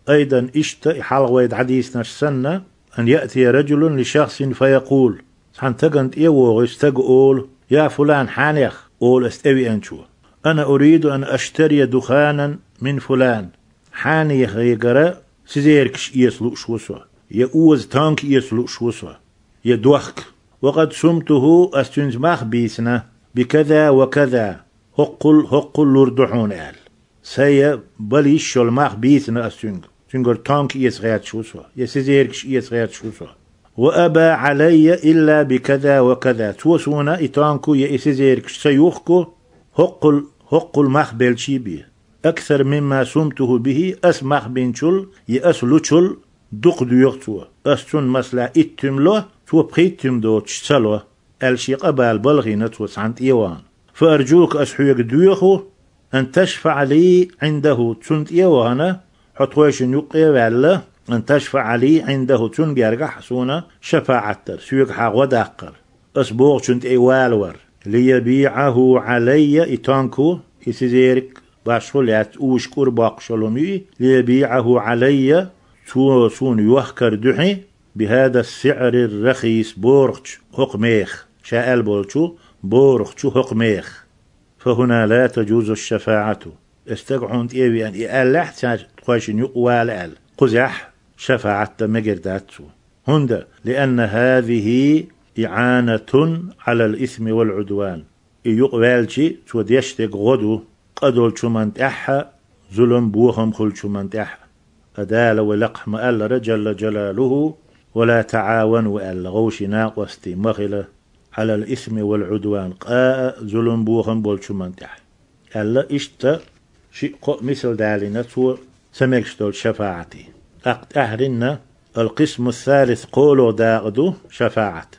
أيضا, иштта и хьалха вай дӀадийцинарш санна, أن يأتي رجل لشخص فيقول, цхьана стагана тӀе а вогӀий стага олу: يا فلان, хьенех, олу аса тӀевеанчо, أنا أريد أن أشتري دخانا من فلان, хьенехегара сизеркаш эца лууш ву со, я оза тонка эца лууш ву со, я дохка. وقد سمته, аса цуьнца мах бийцина, بكذا وكذا, хӀоккхул, хӀоккхул лур ду хьуна аьлла. Сайн бала йиш йолу мах бийцина аса цуьнга. Цуьнгара тонка эца гӀерташ ву со, я сизеркаш эца гӀерташ ву со. وأبى علي إلا بكذا وكذا. Цо суна и тонко я и сизеркаш ца юхку, хӀоккхул, хӀоккхул мах белчий бен. أكثر مما سمته به, аса мах бинчул я аса лучул дукха доьху цо. Аса цунна, масала, итт туьма ло, цо пхийтта туьма доцуш ца ло, аьлла, шен къа бала балхийна цо цхьана тӀе а вахана. فأرجوك, аса хьоьга доьху, أن تشفع لي عنده, цунна тӀе а вахана, хьо тхойшинна юккъе а ваьлла, أن تشفع لي عنده, цунна гергахь а суна шапаӀат дар, соьга хьан гӀо даккхар. Аса бохучунна тӀе и валавар. ليبيعه علي, и тонко, и сизерик, башхо лаьцна, уьш кӀур боккхуш йолу хӀума ю и, ليبيعه علي, цо суна йохкар дуьхьа, بهذا السعر الرخيص, борахчу хӀокху меха, ша аьлла болчу борахчу хӀокху меха. فهنا لا تجوز الشفاعة. Аса стаг хьуна тӀе а веана, и аьллехь цара тхойшинна юкъа вала аьлла, кхузахь шафаӀат дан мегар дац цо. ХӀунда, لأن هذه إعانة على الإثم والعدوان. И юкъа ваьлчи, цо деш дерг гӀо ду, къа долчу хӀуманна тӀехь а, зулам-бохам хуьлучу хӀуманна тӀехь а. Ткъа Дала вай лакхахь ма-аллара, Джалла Джалалуху: ولا تعاونوا аьлла, гӀовший накъостий ма хила, على الإثم والعدوان къа а, зулам-бохам болчу хӀуманна тӀехь. Аьлла, иштта шиъ-кхоъ мисал далийна цо ца мегаш долчу шафаӀатан. ТӀаккха тӀаьхьарниг, القسم الثالث кхоалгӀа дакъа ду шафаӀат.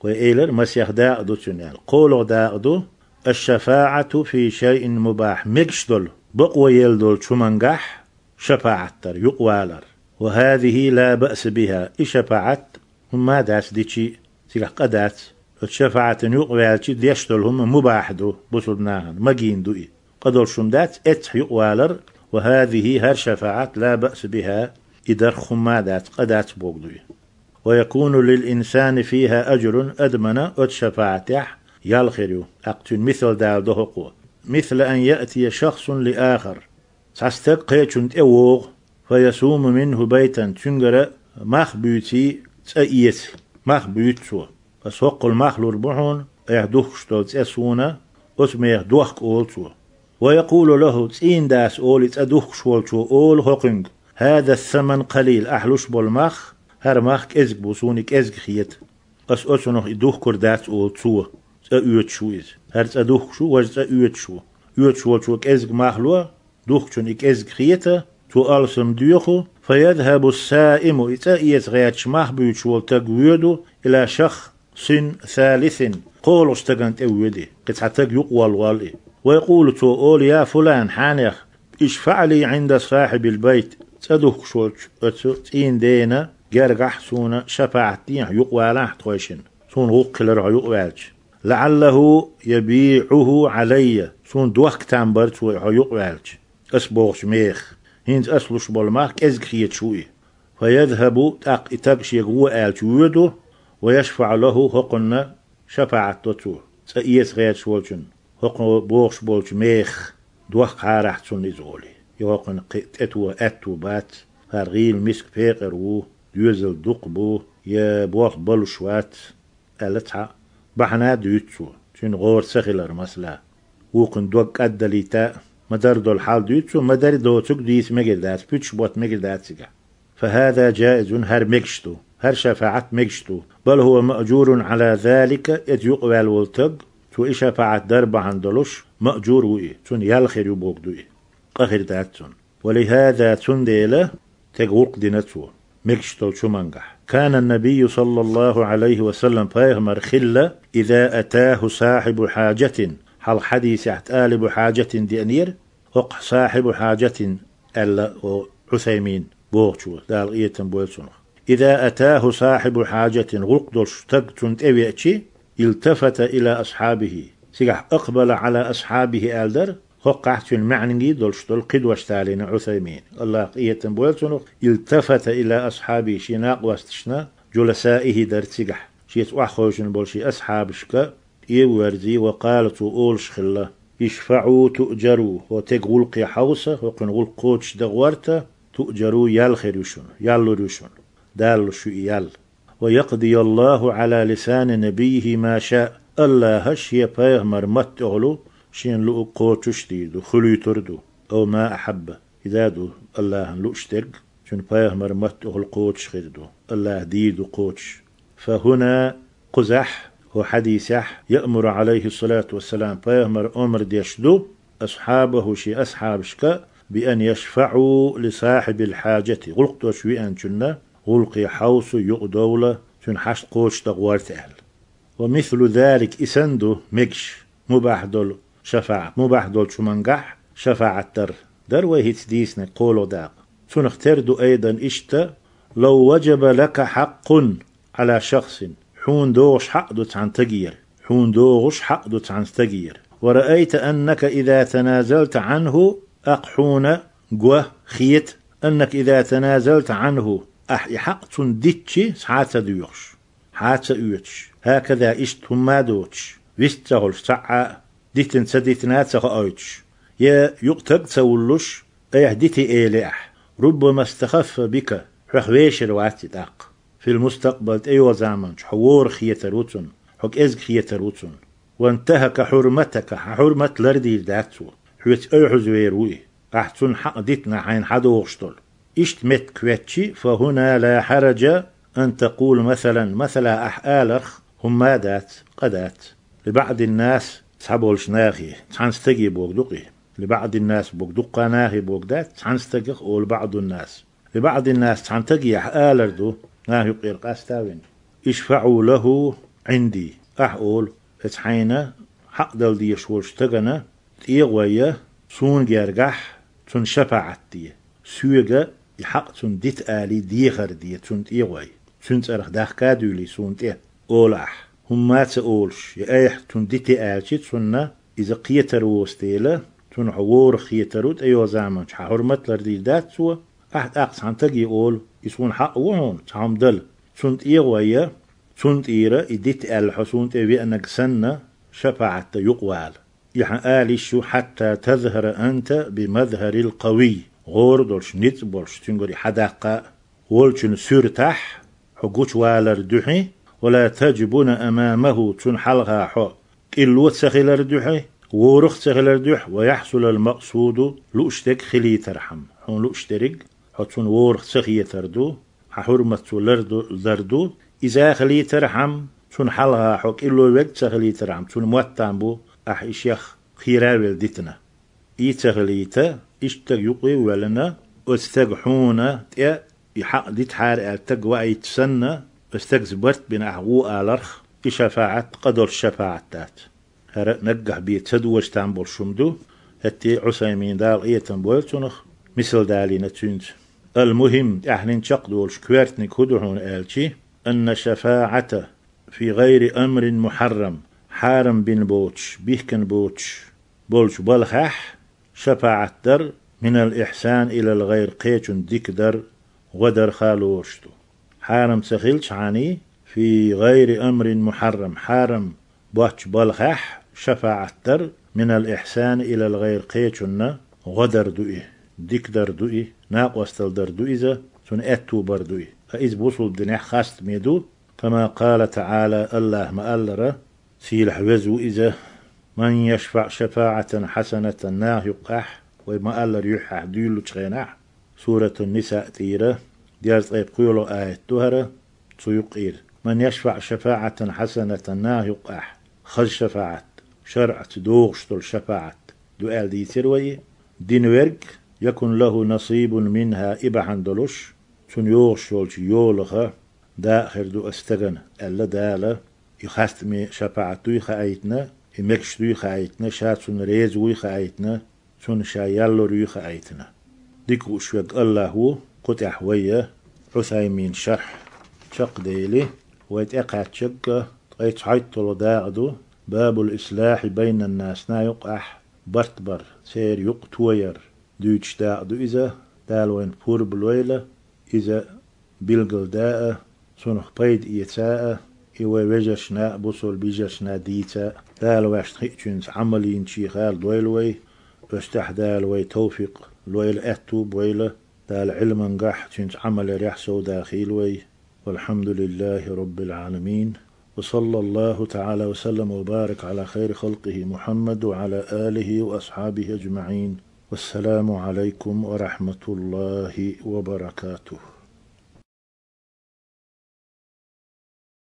Вай элира, масех дакъа ду цуьнан аьлла. КхоалгӀа дакъа ду الشفاعة في شيء مباح, мегаш долу, бакъо елла долчу хӀумангахь шафаӀат дар, юкъавалар. وهذه لا بأس بها, и шафаӀат хӀумма а дац дичи, цигахь къа дац. Оцу шафаӀатана юкъаваьлчи деш долу хӀума мубахь ду, бусулба нахана магийна ду и. Къа долуш хӀума дац эццахь юкъавалар, وهذه, хӀара шафаӀат, لا بأس بها, и дарх хӀумма а дац, къа дац бохург ду и. ويكون للإنسان فيها أجر, адамана оцу шафаӀатехь ял хир ю. ТӀаккха цуьнан мисал даладо хӀокхо. مثل أن يأتي شخص لآخر, цхьа стаг кхечунна тӀе вогӀу, فيصوم منه بيتا, цуьнгара мах буьйций цӀа эца, мах буьйцу цо. Ас хӀокхул мах лур бу хьуна, айхьа духкуш долу цӀе суна, оцу мехах дохка, олу цо. ويقول له, цӀийнан дас олий, цӀа духкуш волчо олу хӀокхуьнга: هذا الثمن قليل, ахь луш болу мах, хӀара мах кӀезиг бу, суна и кӀезиг хета. Ас оцунах и духкур дац, олу цо. ЦӀа оьцуш ву иза. ХӀара цӀа духкуш ву, важа цӀа оьцуш ву. Оьцуш волчо кӀезиг мах ло, духкучунна и кӀезиг хета, цо алсам доьху, فيذهب الصائم, и цӀа эца гӀерташ мах буьйцуш волу стаг воьду, إلى شخص ثالث, кхоалгӀачу стагана тӀе воьду и, кхин цхьа стаг юкъаволлу и. ويقول, цо олу: يا فلان, хьенех, اشفع لي عند صاحب البيت, цӀа духкуш волчу оцу цӀийнан дена гергахь суна шафаӀат дехьа, юкъавалахь тхойшинна, суна гӀуллакх хилар хьо юкъаваьлча. لعله يبيعه علي, суна дохка там бара цо и хьо юкъаваьлча, ас бохучу мехах. ХӀинца ас луш болу мах кӀезиг хеташ ву и. فيذهب, тӀаккха и стаг шега вон аьлча воьду, ويشفع له, хӀокхунна шафаӀат до цо, цӀа эца гӀерташ волчунна, хӀокхо бохуш болчу мехах дохкахьарахь цунна иза олий. Я хӀокхуьнан кхин тӀетоха аьтто бац, хӀара гӀийла миска пекъар ву, доьзал дукха бу, я болх балуш вац, аьлла цхьа бахьана а дуьйцу цо, цуьнан гӀора ца хилар, масала. Вукхун дог кӀаддалийта а, ма-дарра долу хьал дуьйцу цо, ма-дарра доцург дийца мегар дац, пуьташ ботта мегар дац цигахь. فهذا جائز, хӀара мегаш ду, хӀара шафаӀат мегаш ду. بل هو مأجور على ذلك, иза юкъаваьлла волу стаг, цо и шафаӀат дар бахьана долуш, маъжур ву и, цунна ял хир ю бохург ду и, къа хир дац цунна. ولهذا, цундела, стеган гӀуллакх дина цо мегаш долчу хӀумангахь. كان النبي صلى الله عليه وسلم, пайхамар хилла, إذا أتاه صاحب حاجة, хьалха хьадисехь тӀалибу хьаджатин деанера, хӀокху сахьибу хьаджатин аьлла, о, Ӏусаймин бохучо, Дала къинхетам бойла цунах. إذا أتاه صاحب حاجة, гӀуллакх долуш стаг цунна тӀевеачи, التفت إلى أصحابه. Цигахь أقبل على أصحابه аьлла дара, хӀокхахь цуьнан маьӀнагий долуш долу кхин дош далийна Ӏусаймин, Аллах къинхетам бойла цунах, التفت إلى أصحابه, шен накъосташна, جلسائه дара цигахь, шеца охьахевшина болу шен асхьабашка, тӀеверзий, وقال, цо олуш хилла: اشفعوا تؤجروا, хӀокху стеган гӀуллакхе хьовса, хӀокхуьнан гӀуллакх кхочушдан гӀорта, تؤجروا, ял хир ю шуна, ял лур ю шуна, Дала луш ю и ял. ويقضي الله على لسان نبيه ما شاء, Аллаха шен пайхамаран матта тӀехула шена луург кхочуш а дийр ду, хуьлуьйтур а ду, أو ما أحب. Иза ду Аллахьан лууш дерг, цуьнан пайхамаран матта тӀехула кхочуш хир ду, Аллаха дийр ду кхочуш. فهنا, кхузахь, хӀокху хьадисехь, يأمر عليه الصلاة والسلام, пайхамар омра деш ду, أصحابه, шен асхьабашка, بأن يشفعوا لصاحب الحاجة, гӀуллакх долуш веанчунна гӀуллакхе хьовса, юкъадовла, цуьнан хьашт кхочушдан гӀорта аьлла. ومثل ذلك, и санна ду мегаш, мубахь долу шафаӀат, мубахь долчу хӀумангахь шафаӀат дар, дара вай хӀинца дийцинарг кхоалгӀа дакъа. Цунах тера ду أيضا иштта: لو وجب لك حق على شخص, хьуна догӀуш хьакъ ду цхьана стагера, хьуна догӀуш хьакъ ду цхьана стагера, ورأيت أنك إذا تنازلت عنه, тӀаккха хьуна го, хета, أنك إذا تنازلت عنه, ахь и хьакъ цунна дитчи, схьа а ца доьхуш, схьа а ца оьцуш, هكذا, иштта хӀумма а доцуш, вист ца хуьлуш, цхьаъ а, дитина ца дитина а ца хоуьйтуш, я юкъа стаг а ца вуллуш, айхьа дитий элий ахь, ربما استخف بك, хьох вешар вац и тӀаккха, في المستقبل, тӀейогӀу заманчохь хьо ворхӀ хетар ву цунна, хьо кӀезиг хетар ву цунна, وانتهك حرمتك, хьан хьурмат лардийр дац цо, хьоьца айхьаза вер ву и, ахь цунна хьакъ дитина хьайна схьадогӀуш долу. Иштта меттиг хӀоьттичи, فهنا لا حرج, أن تقول مثلا, масала, ахь аларх хӀумма дац, къа дац. لبعض الناس, цхьаболчу нахе, цхьана стаге бохург ду-кх и. لبعض الناس бохург дуккха нахе бохург дац, цхьана стагах олу بعض الناس. لبعض الناس, цхьана стаге ахь алар ду, наха юккъера къастийна: اشفعوا له عندي. Ахь олу: оцу хьайна хьакъ дала дезаш волчу стагана тӀе а гӀой, суна гергахь цунна шапаӀат де. Соьга и хьакъ цунна дита алий, дехар де, цунна тӀе а гӀой. Цуьнан цӀарах дахка а дуьйлий суна тӀе, олу ахь. ХӀумма а ца олуш, я айхьа цунна дите аьлча, цунна иза кхетар воцу дела, цунна хьо ворах хетар ву, тӀейогӀу заманчохь хьан хьурмат лардийр дац цо, ахь тӀаккха цхьана стаге олу: и суна хьакъ ву хьуна цхьа хӀума дала. Цунна тӀе а гӀой, цунна тӀера и дита аьлла хьо суна тӀе веанарг санна, шапаӀат дан юкъавала. И хьан ала йиш ю: حتى تظهر أنت بمظهر القوي, гӀора долуш, ницкъ болуш, цуьнгара и хьан даккха а, волчун суьртахь хьо гучувалар дуьхьа, ولا تجبن أمامه, цунна хьалха хьо кӀилло а ца хилар дуьхьа, ворах а ца хилар дуьхьа, ويحصل المقصود, лууш дерг хилийтархьама. Хьуна лууш дерг, хьо цунна ворах ца хетар ду, хьан хьурмат цо ларду-, лар ду, иза а хилийтархьама, цунна хьалха хьо кӀилло верг а ца хилийтархьама, цунна мотт там бу, ахь и шех кхера а велла дитина. И ца хилийта, иштта стаг юкъе а воьллина, оцу стага хьуна тӀе и хьакъ дитахьара аьлла стаг ваийта санна, оцу стагца барт бина ахь ву аларх, и шапаӀат къа долуш шапаӀат дац. ХӀара наггахь бен ца дожа там болуш хӀума ду, хӀетте Ӏусаймин, Дала къинхетам бойла цунах, мисал далийна цуьнца. المهم, тӀаьхьенна чекхдолуш коьртаниг хӀун ду хьуна аьлча: أن الشفاعة في غير أمر محرم, хьарам бина боцуш, бихкина боцуш болчу балхахь шапаӀат дар, من الإحسان إلى الغير, кхечунна дика дар, гӀо дар ха лоруш ду. Хьарам ца хилчхьана, في غير أمر محرم, хьарам боцчу балхахь шапаӀат дар, من الإحسان إلى الغير, кхечунна гӀо дар ду и, дика дар ду и, накъосталла дар ду иза, цунна аьтту бар ду и. Ткъа иза бусулба динехь хастаме ду, كما قال تعالى, АллахӀа ма-аллара, сийлахь веза ву иза: من يشفع شفاعة حسنة, наха юккъехь, вай ма-аллара юьххьехь дуьйлучу хенахь, Суратун-Нисаъ тӀера, дезткъе пхоьалгӀа аят ду хӀара, цу юккъера: من يشفع شفاعة حسنة, наха юккъехь хаза шапаӀат, шарӀаца догӀуш долу шапаӀат ду аьлла дийцира вай, дина верг, يكن له نصيب منها, и бахьана долуш, цунна йогӀуш йолчу йолах дакъа хир ду оцу стагана, аьлла Дала, и хастаме шапаӀат дуй хаийтина, и мегаш дуй хаийтина, ша цунна реза вуй хаийтина, цунна ша ял лур юй хаийтина. Дика вууш верг АллахӀ ву, кху тӀехь вай Ӏусаймин шархь чекхдели, вай тӀекхаьчча ткъе цхьайтталгӀа дакъа ду, باب الإصلاح بين الناس, наха юккъехь барт бар, церан юкъ тояр дуьйцуш дакъа ду иза, Дала вайна пурба лойла, иза билгалдан а, цунах пайда эцан а, и вай вежаршна а, бусулба йижаршна а дийцан а. Дала ваьшна хиъчуьнца Ӏамал йинчех а дойла вай, оцу тӀехь Дала вай тавфикъ лойла, аьтту бойла, Дала Ӏилманехь, цуьнца Ӏамал ярехь совдахийла вай. والحمد لله رب العالمين. وصلى الله تعالى وسلم وبارك على خير خلقه محمد وعلى آله وأصحابه أجمعين. والسلام عليكم ورحمة الله وبركاته.